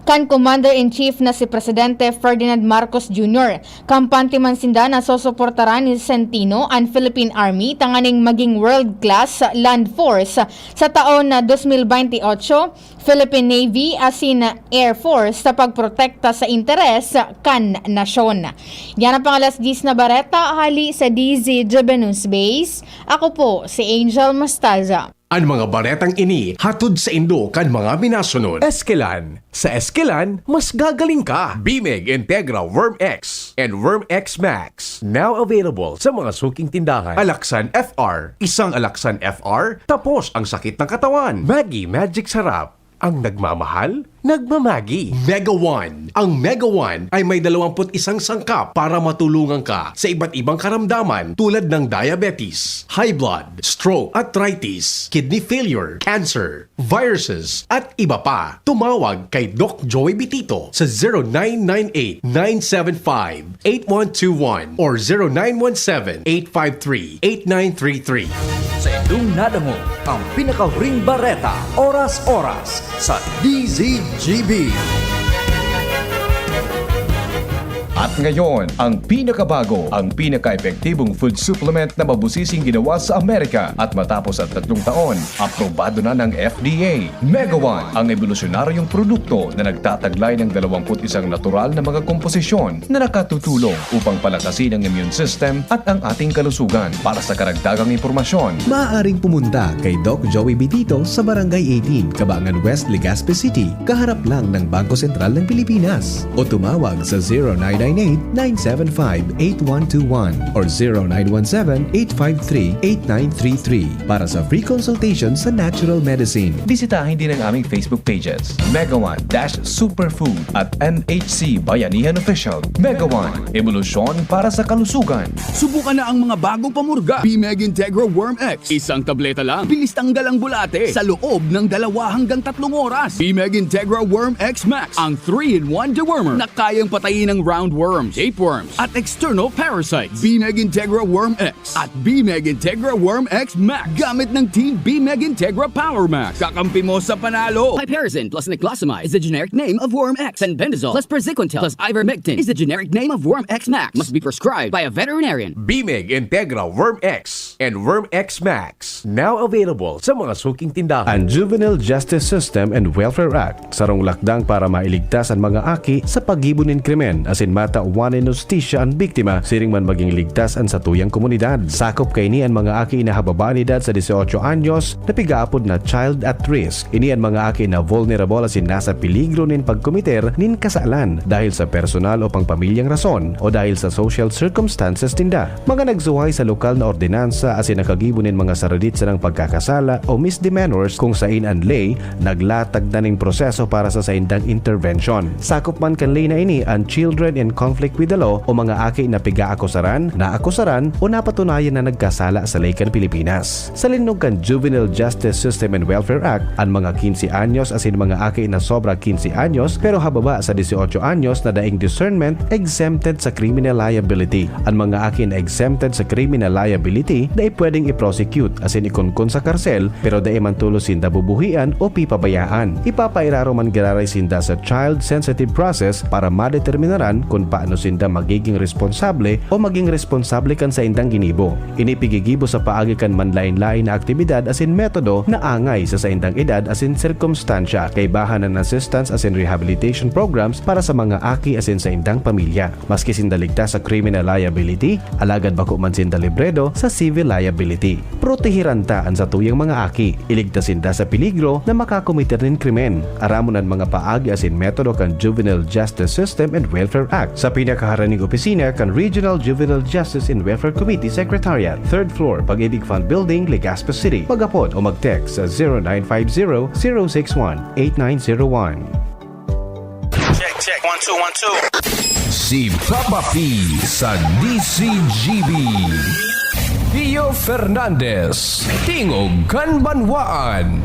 kan Commander-in-Chief na si Presidente Ferdinand Marcos Junior. Kampante man sinda na susuportaran ni Centino an Philippine Army tanganing maging world-class land force sa taon na dos mil baynte otso, Philippine Navy asin Air Force sa pagprotekta sa interes kan nasyon. Yan ang pang alas diyes na bareta hali sa D Z G B News Base. Ako po si Angel Mostaza. An mga baretang ini hatod saindo kan mga minasunod. Eskelan. Sa Eskelan, mas gagaling ka. Bimeg Integra Worm X and Worm X Max. Now available sa mga suking tindahan. Alaxan F R. Isang Alaxan F R, tapos ang sakit ng katawan. Maggi Magic Sarap. Ang nagmamahal, nagmamagi. Mega One. Ang Mega One ay may dalawampu't isang sangkap para matulungan ka sa iba't ibang karamdaman tulad ng diabetes, high blood, stroke, arthritis, kidney failure, cancer, viruses, at iba pa. Tumawag kay Doc Joey Bitito sa zero nine nine eight, nine seven five, eight one two one or zero nine one seven, eight five three, eight nine three three. Sa inyong nadangog ang pinakahuring bareta, oras-oras, sa D Z G B. At ngayon, ang pinakabago, ang pinaka-epektibong food supplement na mabusising ginawa sa Amerika at matapos ang tatlong taon, aprobado na ng F D A. Mega One, ang ebolusyonaryong produkto na nagtataglay ng dalawampu't isang natural na mga komposisyon na nakatutulong upang palakasin ang immune system at ang ating kalusugan. Para sa karagdagang impormasyon, maaaring pumunta kay Doc Joey Bitito sa Barangay eighteen, Cabangan West, Legazpi City, kaharap lang ng Bangko Sentral ng Pilipinas. O tumawag sa zero nine nine eight, nine seven five, eight one two one or zero nine one seven, eight five three, eight nine three three para sa free consultation sa natural medicine. Bisitahin din ang aming Facebook pages, Mega One dash Superfood at N H C Bayanihan Official. Mega One, ebolusyon para sa kalusugan. Subukan na ang mga bagong pamurga. Bimeg Integra Worm X. Isang tableta lang. Bilis tanggal ang bulate sa loob ng dalawa hanggang tatlong oras. Bimeg Integra Worm X Max, ang three-in-one dewormer na kayang patayin ang round worms, tapeworms, at external parasites. Bimeg Integra Worm X at Bimeg Integra Worm X Max. Gamit ng Team Bimeg Integra Power Max. Kakampi mo sa panalo. Piperazine plus niclosamide is the generic name of Worm X. Fenbendazole plus praziquantel plus ivermectin is the generic name of Worm X Max. Must be prescribed by a veterinarian. Bimeg Integra Worm X and Worm X Max. Now available sa mga suking tindahan. An Juvenile Justice System and Welfare Act, sarong lakdang para mailigtas an mga aki sa paggibo nin krimen asin matawan nin hustisya an biktima siring man maging ligtas an satuyang komunidad. Sakop kaini an mga aki na hababa an edad sa dieciocho anyos na pigaapod na child at risk. Ini an mga aki na vulnerable asin nasa peligro nin pagkomiter nin kasalan dahil sa personal o pangpamilyang rason o dahil sa social circumstances ninda. Mga nagsuhay sa lokal na ordinansa asin nakagibo nin mga saradit sanang pagkakasala o misdemeanors kung sain an ley naglatag na ning proseso para sa saindang intervention. Sakop man kan ley na ini an children in conflict with the law o mga aki na pigaakusaran, naakusaran o napatunayan na nagkasala sa ley kan Pilipinas. Sa linnog kan Juvenile Justice System and Welfare Act, an mga quince anyos asin mga aki na sobra quince anyos pero hababa sa dieciocho anyos na daing discernment exempted sa criminal liability. An mga aki na exempted sa criminal liability dai pwedeng i-prosecute asin ikunkun sa karsel pero dai man tolos sinda bubuhian o pipabayaan. Ipapairarom man giraray sinda sa child-sensitive process para madeterminaran kun paano sinda magiging responsable o maging responsable kan saindang ginibo. Ini pigigibo sa paagi kan manlaen-laen na aktibidad asin metodo na angay sa saindang edad asin sirkumstansya. Kaibahan an assistance asin rehabilitation programs para sa mga aki asin saindang pamilya. Maski sinda ligtas sa criminal liability, alagad bako man sinda libredo sa civil liability. Protehiran ta an satuyang mga aki. Iligtas sinda sa peligro na makakometer nin krimen. Aramon an mga paagi asin metodo kan Juvenile Justice System and Welfare Act sa pinakaharaning opisina kan Regional Juvenile Justice and Welfare Committee Secretariat, third floor, Pag-ibig Fund Building, Legazpi City. Mag-apod o mag-text sa zero nine five zero, zero six one, eight nine zero one. Check, check. One, two, one, two. Si Papa P sa D C G B. Pio Fernandez, Tingog kan Banwaan.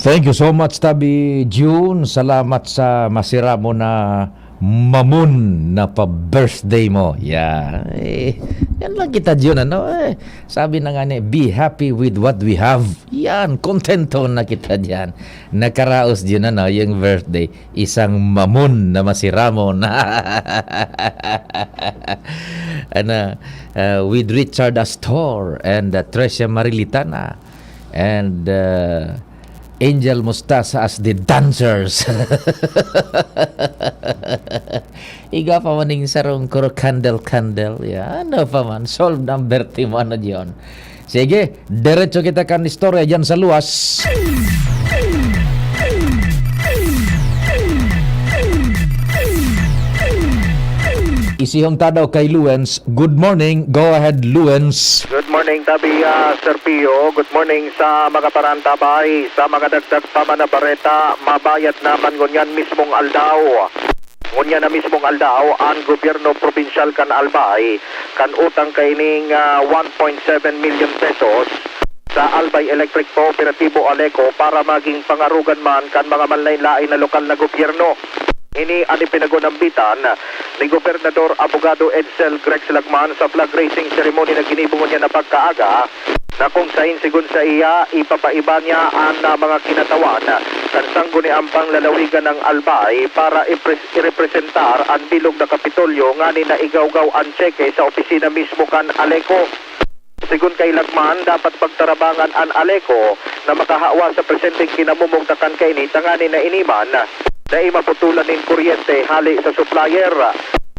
Thank you so much, Tabi June. Salamat sa masiramo na mamon na pa-birthday mo. Yeah. Eh, yan lang kita, June, ano? Eh, sabi na nga ni, "Be happy with what we have." Yan, kontento na kita diyan. Nakaraos, June, ano, yung birthday. Isang mamon na masiramon. Ano, uh, with Richard Astor and, uh, Trecia Marilitana and, uh, Angel Mostasa as the dancers. Iga pa man ning sarong kuro candle, candle. Ya, ano pa man, solve number team, ano diyon? Sige, diretso kita kan istorya diyan sa luwas. Isihong ta daw kay Luens. Good morning. Go ahead, Luens. Good morning, Tabi, ah, Sir Pio. Good morning sa mga parantabay, sa mga dagdag pa man na bareta. Mabayad naman ngunyan mismong aldaw. Ngunyan na mismong aldaw, an gobyerno probinsyal kan Albay kan utang kaining, ah, one point seven million pesos sa Albay Electric Kooperatibo Aleco para maging pangarugan man kan mga manlain-lain na lokal na gobyerno. Ini an ipinagunambitan ni Gobernador Abogado Edsel Grex Lagman sa flag raising ceremony na ginibo ngunyan na pagkaaga, na kung sain, sigon saiya, ipapaiba niya an, ah, mga kinatawan kan sangguniang panglalawigan ng Albay para ipres-, irepresentar an bilog na Kapitolyo nganing naigawgaw an tseke sa opisina mismo kan Aleco. Sigon kay Lagman, dapat pagtarabangan an Aleco na makahawa sa presenteng kinamumugtakan kaini tanganing na ini man dai maputulan nin kuryente hale sa supplier.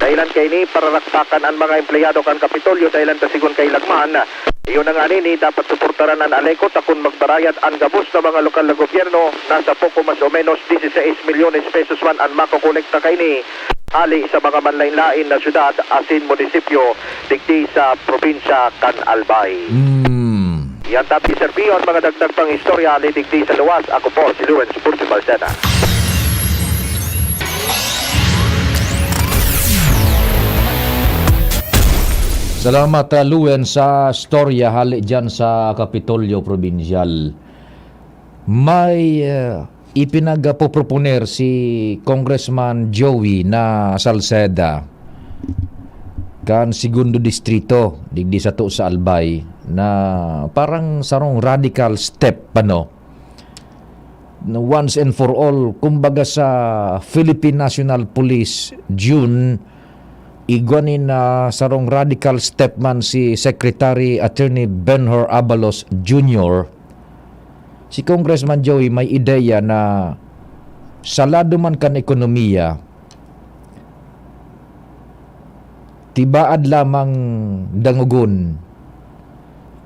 Dahilan kaini, pararakpakan an mga empleyado kan Kapitolyo, dahilan ta sigon kay Lagman, iyo na nganing dapat suportaran an Aleco ta kun magbarayad an gabos na mga lokal na gobyerno, nasa poko mas o menos dieciséis milyones pesos man an makokolekta kaini hale sa mga manlain-lain na syudad asin munisipyo digdi sa probinsya kan Albay. Mm. Yan, Tabi, Sir Pio, an mga dagdag pang istorya hale digdi sa luwas. Ako po si Lawrence Bursi Balsena. Salamat, ah, Luen, sa storya hale dyan sa Kapitolyo Probinsyal. May, ah, ipinagpoproponer si Congressman Joey na Salceda kan Segundo Distrito, digdi sato sa Albay, na parang sarong radical step pa, no? Na once and for all, kumbaga sa Philippine National Police, Jun, igwa nin, ah, sarong radical step man si Secretary Attorney Benhur Abalos Junior. Si Congressman Joey may ideya na sa lado man kan ekonomiya, tibaad lamang dangogon,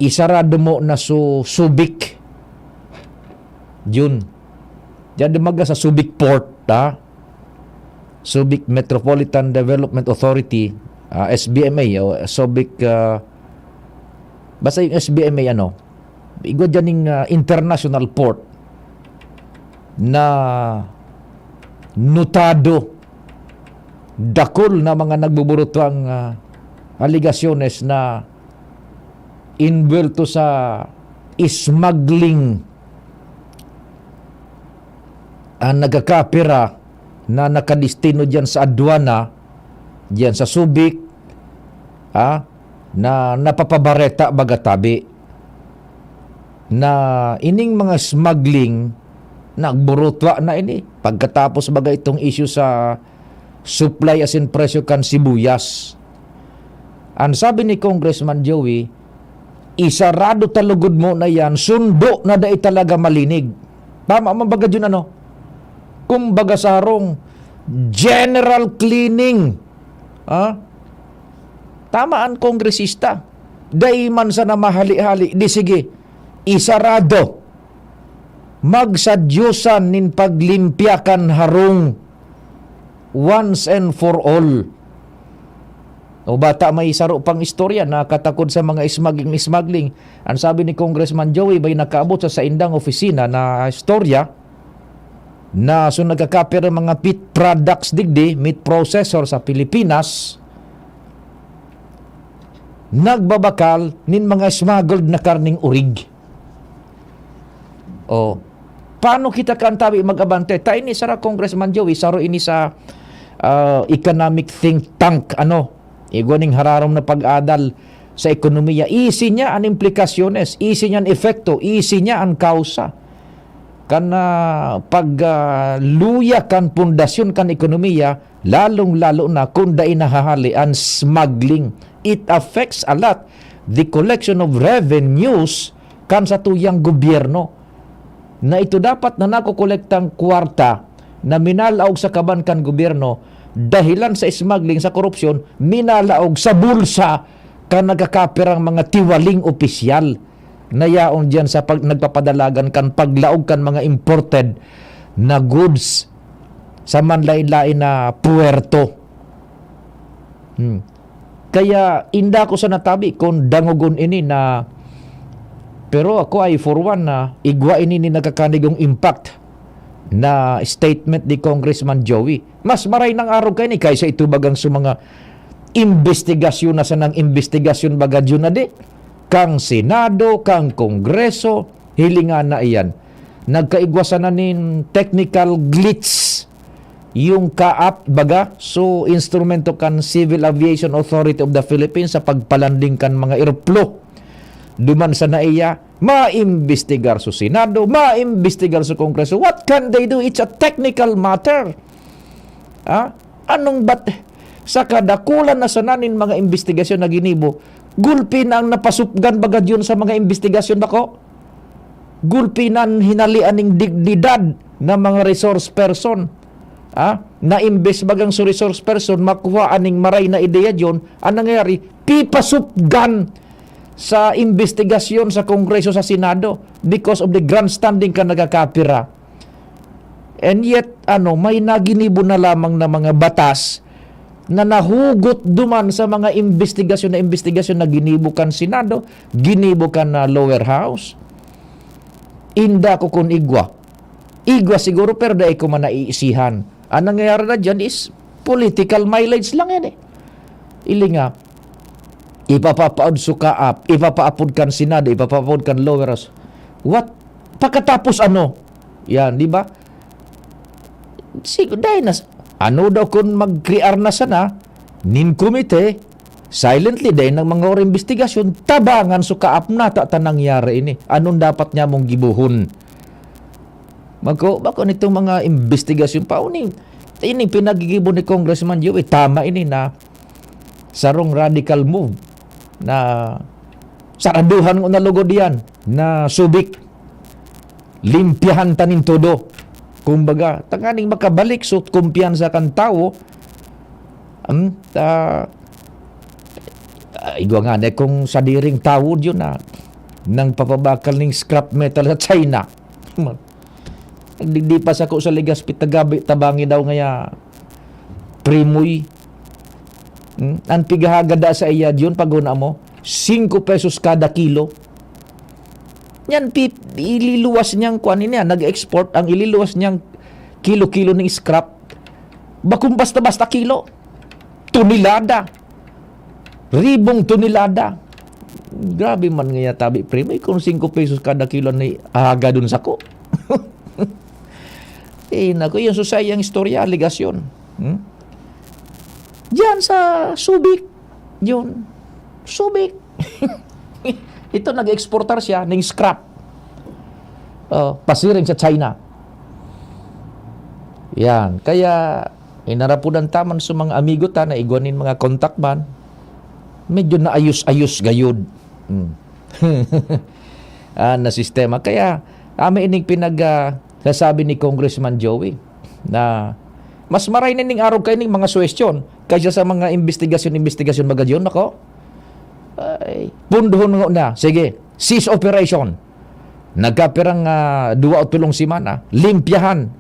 isarado mo na so Subic. Jun. Diyan dumaga sa Subic Port, ha? Subic Metropolitan Development Authority, ah, S B M A, o Subic, ah, basta yung S B M A, ano, igwa dyan yung, ah, international port na notado, dakul na mga nagbuburutwang, ah, alegasyones na inbuwelto sa smuggling ang nagkakapira na nakadestino diyan sa adwana, diyan sa Subic, ha, na napapabareta baga tabi. Na ining mga smuggling, nagburutwa na ini. Pagkatapos baga itong issue sa supply asin presyo kan sibuyas. Ang sabi ni Congressman Joey, isarado ta lugod mo na yan, sundo na dai talaga malinig. Tama man baga yun, ano? Kumbaga sa harong, general cleaning. Ha? Tama ang kongresista. Dai man sana mahali-hali. Di sige, isarado. Magsadyosan nin paglimpya kan harong once and for all. O bata, may saro pang istorya na katakod sa mga smuggling-smuggling. Ang sabi ni Congressman Joey, may nakaabot sa saindang opisina na istorya na so nagkakapir ang mga meat products digdi, meat processor sa Pilipinas, nagbabakal nin mga smuggled na karning urig. Oh, paano kita kan tabi mag-abante? Ta ini sara, Congressman Joey, saro ini sa, ah, economic think tank, ano, igwa ning hararom na pag-adal sa ekonomiya. Isi niya an implikasyones, isi niya an epekto, isi niya an kausa. Kan, ah, pag, ah, luya kan pundasyon kan ekonomiya, lalong-lalo na kun dai nahahali an smuggling. It affects a lot the collection of revenues kan satuyang gobyerno, na ito dapat na nakokolektang kwarta na minalaog sa kaban kan gobyerno, dahilan sa smuggling, sa korupsyon, minalaog sa bulsa kan nagkakapirang mga tiwaling opisyal na yaon diyan sa pag-, nagpapadalagan kan paglaog kan mga imported na goods sa manlain-lain na puwerto. Hmm. Kaya inda ko sa natabi kung dangogon ini na, pero ako ay for one na igwa ini ni nagkakanigong impact na statement ni Congressman Joey. Mas maray nang arog kaini kaysa itubagang sa mga imbestigasyon na sanang imbestigasyon baga dyan na di. Kang Senado, kang Kongreso, hilingan na iyan. Nagkaigwa sana nin technical glitch yung kaap, baga, so instrumento kan Civil Aviation Authority of the Philippines sa pagpalanding kan mga eroplo. Duman sa naiya, maimbestigar sa Senado, maimbestigar sa Kongreso. What can they do? It's a technical matter. Ah? Anong bat-, sa kadakulan na sana nin mga imbestigasyon na ginibo, gulpi na ang napasupgan baga diyon sa mga imbestigasyon, bako? Gulpi na ang hinalian ning dignidad na mga resource person. Ah? Na imbes bagang sa resource person, makuha aning maray na ideya diyon, ang nangyayari, pipasupgan sa imbestigasyon sa Kongreso, sa Senado because of the grandstanding kan nagkakapira. And yet, ano, may naginibo na lamang na mga batas na nahugot duman sa mga imbestigasyon na imbestigasyon na ginibo kan Senado, ginibo kan, ah, lower house. Inda ko kun igwa. Igwa siguro, pero dai ko man naiisihan. Ang nangyayari na dyan is political mileage lang yan eh. Ili nga, ipapapaod sa kaap, ipapaapod kan Senado, ipapaapod kan lower house. What? Pagkatapos ano? Yan, di ba? Sig-, dai na s-, ano daw kun magkrear na sana nin komite Silently, dai nang mga oras imbestigasyon, tabangan so kaapnata ta nangyari ini. Anong dapat niya mong gibuhon? Magko, bako nitong mga imbestigasyon pa, uning, ini pinagigibo ni Congressman Joey, tama ini na sarong radical move na saraduhan ko na lugod yan na Subic. Limpyahan ta nin todo. Kumbaga, tanganing makabalik so kumpiyansa kan tawo, hmm, ta, ah, igwa nga na kung sadiring tawo yun na nang papabakal ning scrap metal sa China. Nagdigdi pa sako sa Legazpi, tagabi, tabangi daw ngaya primoy. Hmm? Ang pigahagada sa iya diyon, pag una mo, singko pesos kada kilo. Yan, pi-, ililuwas niyang kwan niya, nag-export ang ililuwas niyang kilo-kilo ng scrap. Bakong basta-basta kilo. Tonelada. Ribong tonelada. Grabe man nga tabi, primo. Eh, kung singko pesos kada kilo ni aga dun sako. Eh, naku, yung susay ang istorya, aligasyon. Hmm? Diyan sa Subic. Yun. Subic. Ito, nag-exportar siya ng scrap. Oh, pasiring sa China. Yan. Kaya, inarapudan taman sa mga amigo ta na igwa nin mga contact man, medyo naayos-ayos gayod. Hmm. Ah, na sistema. Kaya, kami ining pinag, ah, sasabi ni Congressman Joey na mas maray na ning arog kayo ning mga suwestyon kaysa sa mga investigasyon-investigasyon magad yun, nako. Ay, punduhon nga na. Sige, cease operation. Nagkapirang, ah, duwa o tulong semana, limpyahan.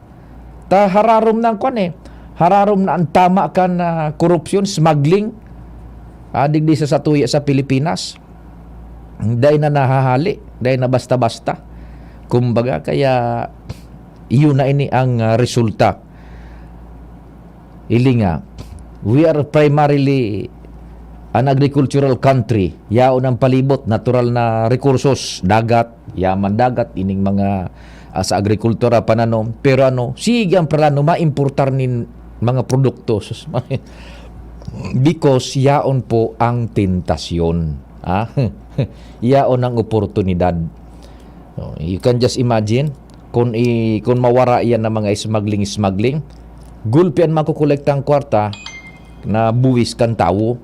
Ta hararom na ang kwan eh. Hararom na ang tama kan, ah, korupsyon, smuggling. Ah, digdi sa satuya sa Pilipinas. Dai na nahahali, dai na basta-basta. Kumbaga, kaya iyon na ini ang, ah, resulta. Ili nga, we are primarily an agricultural country. Yaon ang palibot, natural na rekursos, dagat, yaman dagat, ining mga, ah, sa agrikultura, pananom. Pero ano, sige ang plano, maimportar nin mga produkto. Sus, because yaon po ang tentasyon. Ah, yaon ang oportunidad. Oh, you can just imagine, kung i-, kung mawara iyan ng mga smuggling-smuggling, gulpi an makokolekta ang kwarta na buwis kan tawo,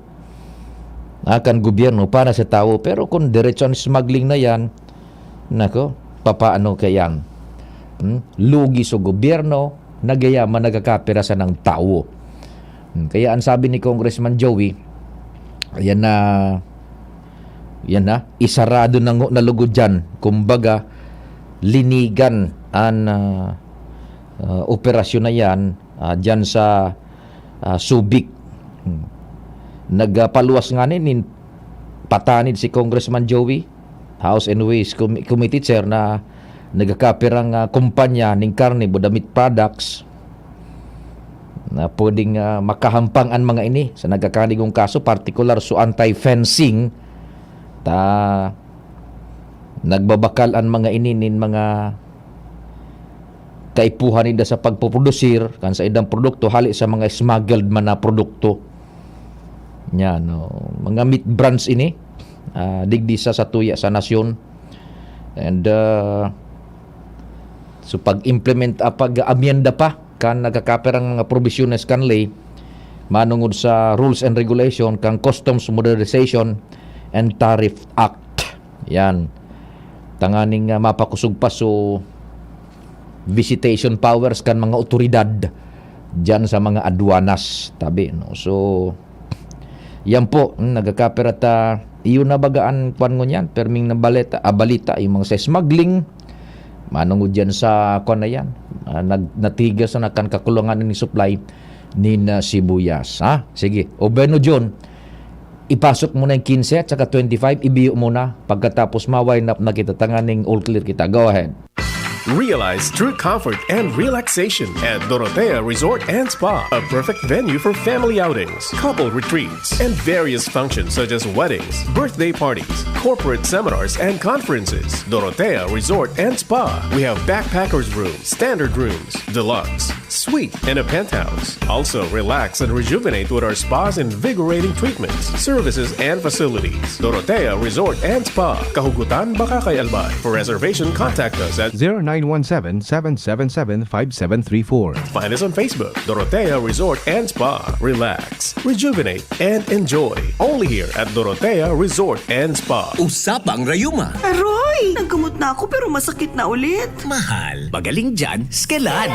ah, kan gobyerno para sa tawo. Pero kung diretso ang smuggling na yan, nako, papaano kayan? Hmm? Lugi sa gobyerno, nagayaman, nagkakapira sa ng tawo. Hmm, kaya ang sabi ni Congressman Joey, ayan na, yan na, isarado na ngo na lugod dyan. Kumbaga, linigan an, ah, ah, operasyon na yan, ah, dyan sa, ah, Subic. Hmm. Nagpaluwas nga nin patanid si Congressman Joey, House and Ways Com-, Committee Chair, na nagkakapirang, ah, kumpanya ning karne, buda meat products, na pwedeng, ah, makahampang an mga ini sa nagkakanigong kaso, partikular so anti-fencing. Ta, nagbabakal an mga ini nin mga kaipuhan ninda sa pagpuprodusir kan saindang produkto hali sa mga smuggled man na produkto. Yan, no? Mga meat brands ini, ah, digdi sa satuya sa nasyon. And, ah, so pag-implement, ah, pag-amyenda pa kan nagkakapirang mga probisyones kan ley, manungod sa rules and regulation kan Customs Modernization and Tariff Act. Yan. Tanganing, ah, mapakosog pa so visitation powers kan mga otoridad diyan sa mga adwanas, tabi, no? So, yan po, hmm, nagkakapira ta, iyon na baga an kwan ngunyan, perming na baleta, ah, balita, yung mga sa smuggling, manungod yan sa kwan na yan, ah, nag-, natigas na kan kakulangan ni supply nin, ah, sibuyas, ha? Sige, o bueno, John, ipasok mo na yung quince at saka twenty-five, ibiyo mo na. Pagkatapos, ma-wind up na kita, tanganing all clear kita. Go ahead. Realize true comfort and relaxation at Dorotea Resort and Spa, a perfect venue for family outings, couple retreats, and various functions such as weddings, birthday parties, corporate seminars, and conferences. Dorotea Resort and Spa. We have backpackers room, standard rooms, deluxe, Suite and a penthouse. Also, relax and rejuvenate with our spa's invigorating treatments, services, and facilities. Dorotea Resort and Spa, Kahugutan, Bacacay, Albay. For reservation, contact us at zero nine one seven, seven seven seven, five seven three four. Find us on Facebook, Dorotea Resort and Spa. Relax, rejuvenate, and enjoy. Only here at Dorotea Resort and Spa. Usapang Rayuma. Aroy! Naggamot na ako pero masakit na ulit. Mahal, magaling dyan, Skelan.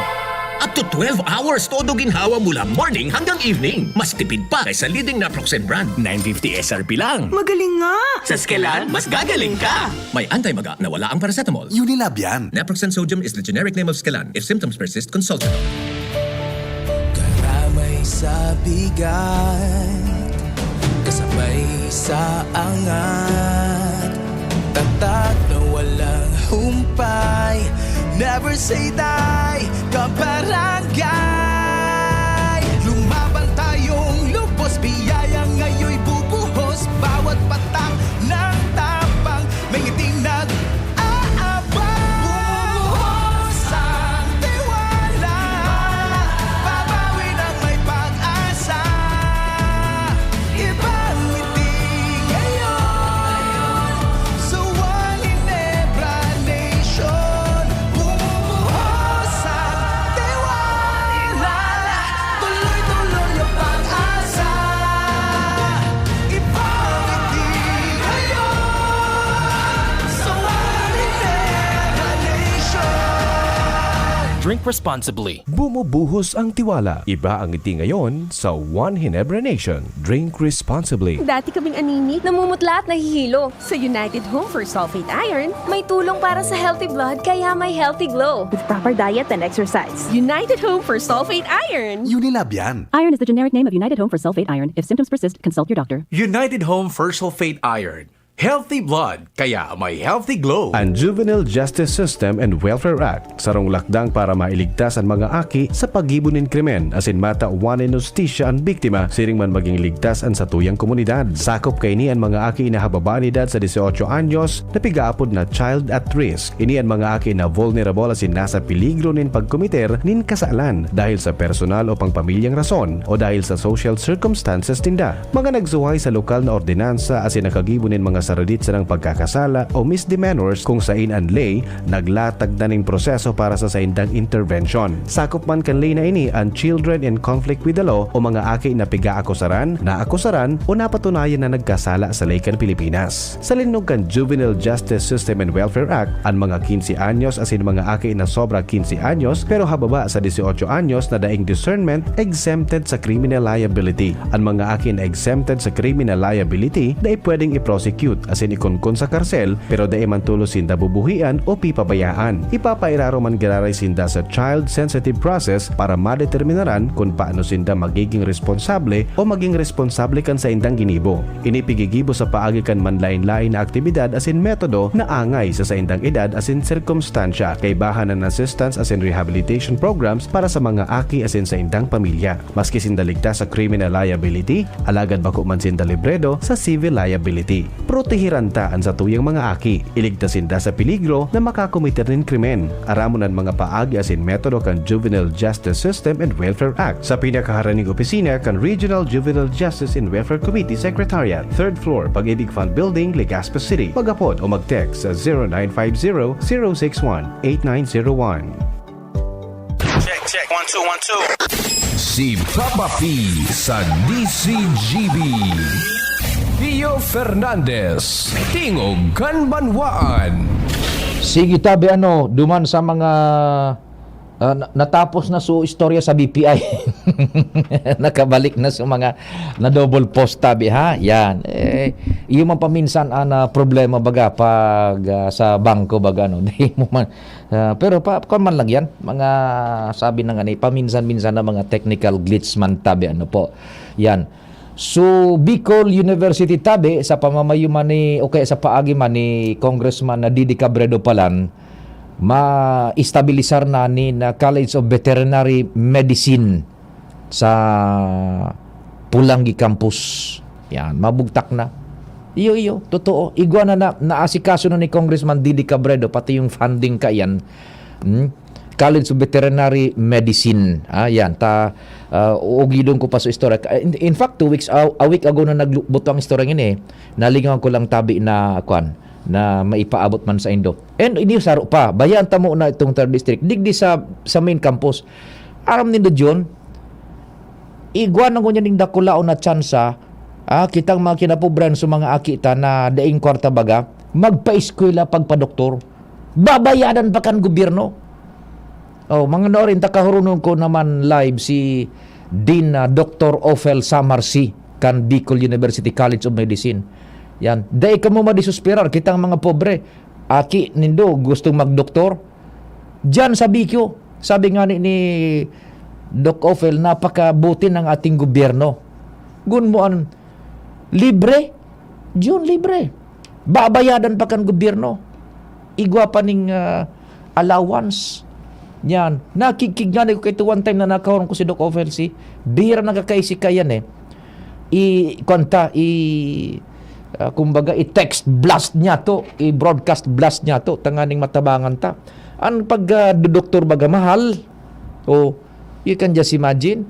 Up to twelve hours todo ginhawa mula morning hanggang evening. Mas tipid pa kaysa leading naproxen brand. Nine fifty S R P lang. Magaling nga! Sa Skelan, mas gagaling ka! May anti-maga na wala ang paracetamol. Unilab yan. Naproxen sodium is the generic name of Skelan. If symptoms persist, consult your doctor. Karamay sa bigat, kasabay sa angat, tatak na walang humpay. Never say die, kabarangay. Lumaban tayong lubos, biyaya ngayon'y bubuhos. Bawat patak ng tapang, may ngiting nag-aabang. Bumuhos ang tiwala, babawi ng may pag-asa. Ibang ngiti ngayon sa One Ginebra Nation. Bumuhos ang tiwala, tuloy-tuloy ang pag-asa. Ibang ngiti ngayon sa One Ginebra Nation. Drink responsibly. Bumubuhos ang tiwala. Iba ang ngiti ngayon sa One Ginebra Nation. Drink responsibly. Dati kaming anemic, namumutla at nahihilo. Sa United Home for Sulfate Iron, may tulong para sa healthy blood, kaya may healthy glow. With proper diet and exercise. United Home for Sulfate Iron. Unilab yan. Iron is the generic name of United Home for Sulfate Iron. If symptoms persist, consult your doctor. United Home for Sulfate Iron. Healthy blood, kaya may healthy glow. An Juvenile Justice System and Welfare Act, sarong lakdang para mailigtas an mga aki sa paggibo nin krimen, asin matawan nin hustisya an biktima, siring man maging ligtas an satuyang komunidad. Sakop kaini an mga aki na hababa an edad sa dieciocho anyos, na pigaapod na child at risk. Ini an mga aki na vulnerable asin nasa peligro nin pagkomiter nin kasalan dahil sa personal o pangpamilyang rason o dahil sa social circumstances ninda. Mga nagsuhay sa lokal na ordinansa asin nakagibo nin mga saradit sanang pagkakasala o misdemeanors kung sain an ley naglatag na nin proseso para sa saindang intervention. Sakop man kan ley na ini an children in conflict with the law o mga aki na pigaakusaran, naakusaran o napatunayan na nagkasala sa ley kan Pilipinas. Sa linnog kan Juvenile Justice System and Welfare Act, an mga quince anyos asin mga aki na sobra quince anyos pero hababa sa dieciocho anyos na daing discernment exempted sa criminal liability. An mga aki na exempted sa criminal liability dai pwedeng i-prosecute asin ikunkun sa karsel pero dai man tolos sinda bubuhian o pipabayaan. Ipapairarom man giraray sinda sa child-sensitive process para madeterminaran kun paano sinda magiging responsable o maging responsable kan saindang ginibo. Ini pigigibo sa paagi kan manlaen-laen na aktibidad asin metodo na angay sa saindang edad asin sirkumstansya. Kaibahan an assistance asin rehabilitation programs para sa mga aki asin saindang pamilya. Maski sinda ligtas sa criminal liability, alagad bako man sinda libredo sa civil liability. Protehiran ta an satuyang mga aki. Iligtas sinda sa peligro na makakometer nin krimen. Aramon an mga paagi asin metodo kan Juvenile Justice System and Welfare Act sa pinakaharaning opisina kan Regional Juvenile Justice and Welfare Committee Secretariat, third floor, Pag-ibig Fund Building, Legazpi City. Mag-apod o mag-text sa zero nine five zero, zero six one, eight nine zero one. Check, check. One, two, one, two. Si Papa P sa D C G B. Pio Fernandez, Tingog kan Banwaan. Sige, tabi, ano, duman sa mga, ah, na-, natapos na su istorya sa B P I. Nakabalik na sa mga na-double post, tabi, ha? Yan. Eh, iyo man paminsan ang, ah, problema, baga, pag, ah, sa bangko, baga, no? Di mo man, ah, pero pa, kwan man lang yan. Mga sabi na nga ni, paminsan-minsan na mga technical glitch man, tabi, ano po. Yan. So, Bicol University, tabi, sa pamamayo man ni, o kaya sa paagi man ni Congressman na Didi Cabredo Palan, ma-estabilisar na ni na College of Veterinary Medicine sa Polangui Campus. Yan, mabugtak na. Iyo, iyo, totoo. Igwa na, na naasikaso na ni Congressman Didi Cabredo, pati yung funding ka yan. Hmm? College of Veterinary Medicine. Ah, yan. Ta, ah, uugidon ko pa sa istorya. In, in fact, two weeks, a, a week ago na nagbutang istorya ngini, eh. Nalingawan ko lang tabi na, kwan, na maipaabot man sa indo. And ini saro pa, bayaan ta mo na itong third district. Digdi sa, sa main campus. Aram nindo, John, igwa na ngunyan ning dakulaon na tsansa, ah, kitang mga kinapobrahan sa mga aki ta na daing kwarta baga, magpaeskwela, pagpadoktor. Babayadan pa kan gobyerno. Oh, mga noorin, ta kahurunon ko naman live si Dean, ah, Doktor Ophel Samarsi kan Bicol University College of Medicine. Yan. Dai kamo madisesperar, kitang mga pobre. Aki nindo gustong magdoktor? Diyan sa Bicol. Sabi nga ni, ni Doc Ophel, napakabuti ng ating gobyerno. Gun mo an libre? Diyon libre. Babayadan pa kan gobyerno. Igwa pa ning, ah, allowance. Yan. Nakikig nga ko kaito one time na nakahuron ko si Doc Ophel, si bihira nagkakaisi kayan eh. I, kwan ta, i, ah, kumbaga, i-text blast niya to, i-broadcast blast niya to, tanganing matabangan ta. Ang pag, ah, doktor baga mahal, o, you can just imagine,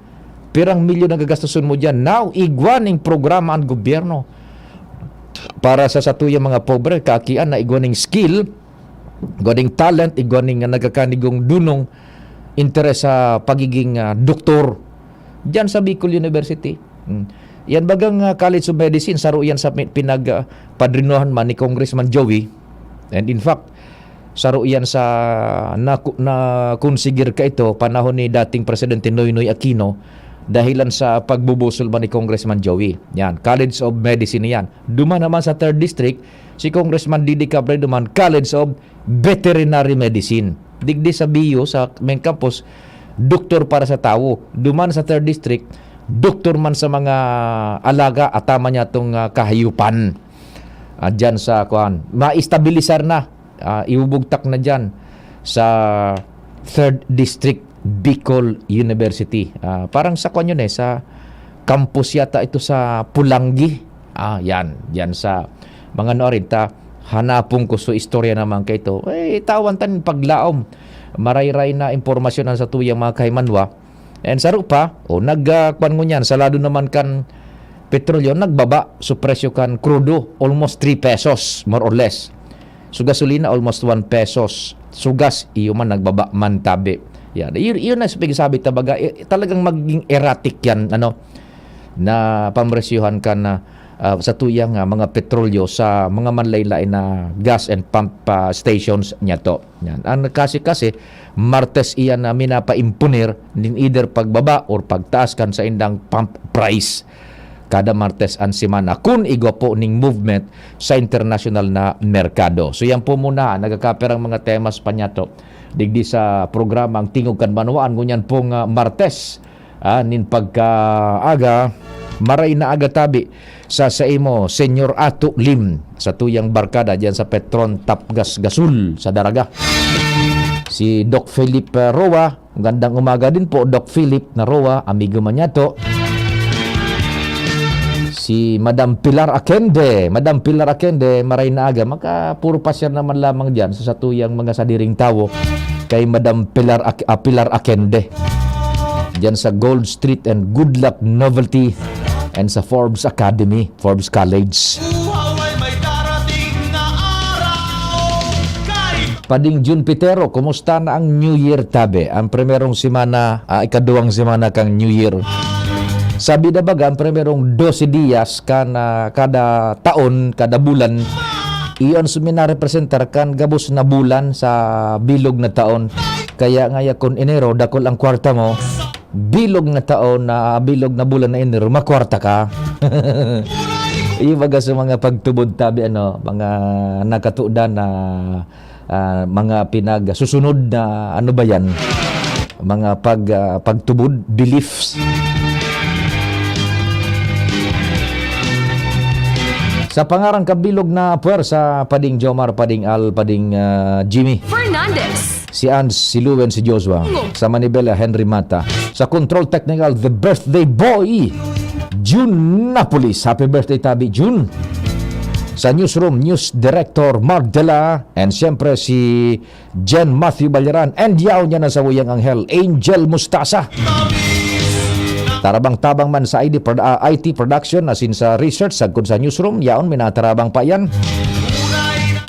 pirang milyon ang gagastoson mo dyan. Now, igwa ning programa ang gobyerno para sa satuyang mga pobre, kakian na igwa ning skill, igwa ning talent, igwa ning nagkakanigong dunong interes sa pagiging, ah, doktor. Diyan sa Bicol University. Hmm. Yan bagang, ah, College of Medicine, saro yan sa pi-, pinag, ah, padrinuhan man ni Congressman Joey. And in fact, saro yan sa naku-, nakonsigir kaito panahon ni dating Presidente Noynoy Aquino dahilan sa pagbubusol man ni Congressman Joey. Yan, College of Medicine yan. Duman naman sa third District, si Congressman Didi Cabredo man, College of Veterinary Medicine. Digdi sa Bio, sa main campus, doktor para sa tawo. Duman sa third District, doktor man sa mga alaga, ataman niya tong, ah, kahayupan. Ah, dyan sa, kuan, maestabilisar na, ah, ibubugtak na dyan sa third District, Bicol University. Ah, parang sa, kuan yun eh, sa campus yata ito sa Pulangi. Ah, yan. Yan sa mga noorin ta, hanapon ko so istorya naman kaito. Eh, tawan tan paglaom. Marayray na impormasyon ang satuyang mga kahimanwa. And saro pa, o nag, ah, kwan ngunyan, sa lado naman kan petrolyo, nagbaba so presyo kan krudo, almost three pesos, more or less. So gasolina, almost one pesos. So gas, iyo man, nagbaba man tabi. Yan. Yun, yun ang sabi, sabi tabaga, eh, talagang maging erratic yan, ano, na pamresyuhan kan, ah, ah, satuyang, ah, mga petrolyo sa mga manlaylay na gas and pump, ah, stations niya to. Yan. Ang kasi-kasi, Martes iyan na minapaimponer nin either pagbaba or pagtaas kan saindang pump price kada Martes an semana kun igwa po ning movement sa internasyonal na merkado. So, yan po muna, nagkakapirang mga temas pa niya to digdi sa programa Ang Tingog Kan Banwaan, ngunyan pong, ah, Martes, ah, nin pagkaaga, maray na aga tabi sa saimo, Senyor Ato Lim, sa tuyang barkada diyan sa Petron Tapgas Gasul sa Daraga. Si Doc Philip, ah, Roa, magandang umaga din po, Doc Philip na Roa, amigo man niya to. Si Madam Pilar Akende, Madam Pilar Akende, maray na aga, maka puro pasyar naman lamang diyan sa satuyang mga sadiring tawo kay Madam Pilar Ak-, ah, Pilar Akende. Diyan sa Gold Street and Good Luck Novelty and sa Forbes Academy, Forbes College. Buhay may darating na araw. Kay Pading Jun Pitero, kumusta na ang New Year tabi? Ang primerong semana, ah, ikaduwang semana kang New Year. Sabi na baga, ang primerong dose diyas kan, ah, kada taon, kada bulan, iyon su minarepresentar kan gabos na bulan sa bilog na taon. Kaya ngaya kun Enero, dakul ang kwarta mo, bilog na taon na, bilog na bulan na Enero, makwarta ka. Ibaga sa mga pagtubod tabi, ano, mga nakatudan na, ah, mga pinagsusunod na, ano ba yan? Mga pag, ah, pagtubod, beliefs. Sa pangarang kabilog na puwersa, Pading Jomar, Pading Al, Pading, ah, Jimmy. Fernandez. Si Ans, si Luen, si Joshua. Ngo. Sa manibela, Henry Mata. Sa control technical, the birthday boy, Jun Napolis. Happy birthday, tabi, Jun. Sa newsroom, News Director Mark Dela, and siyempre si Jen Matthew Balyaran, and yaon niya na sa uyang anghel, Angel Mustasa. Tarabang-tabang man sa I D produ-, ah, I T production, asin sa research, sagkod sa newsroom, yaon, minatarabang pa yan.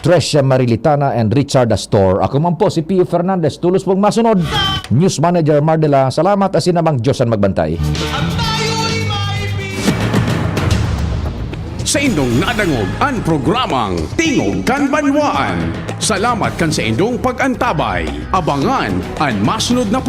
Tresha Marilitana and Richard Astor. Ako man po si Pio Fernandez, tulos pong masunod. News Manager Mardela, salamat, asin namang Diyos an magbantay. Saindong nadangog an programang Tingog kan Banwaan. Salamat kan saindong pag-antabay. Abangan an masunod na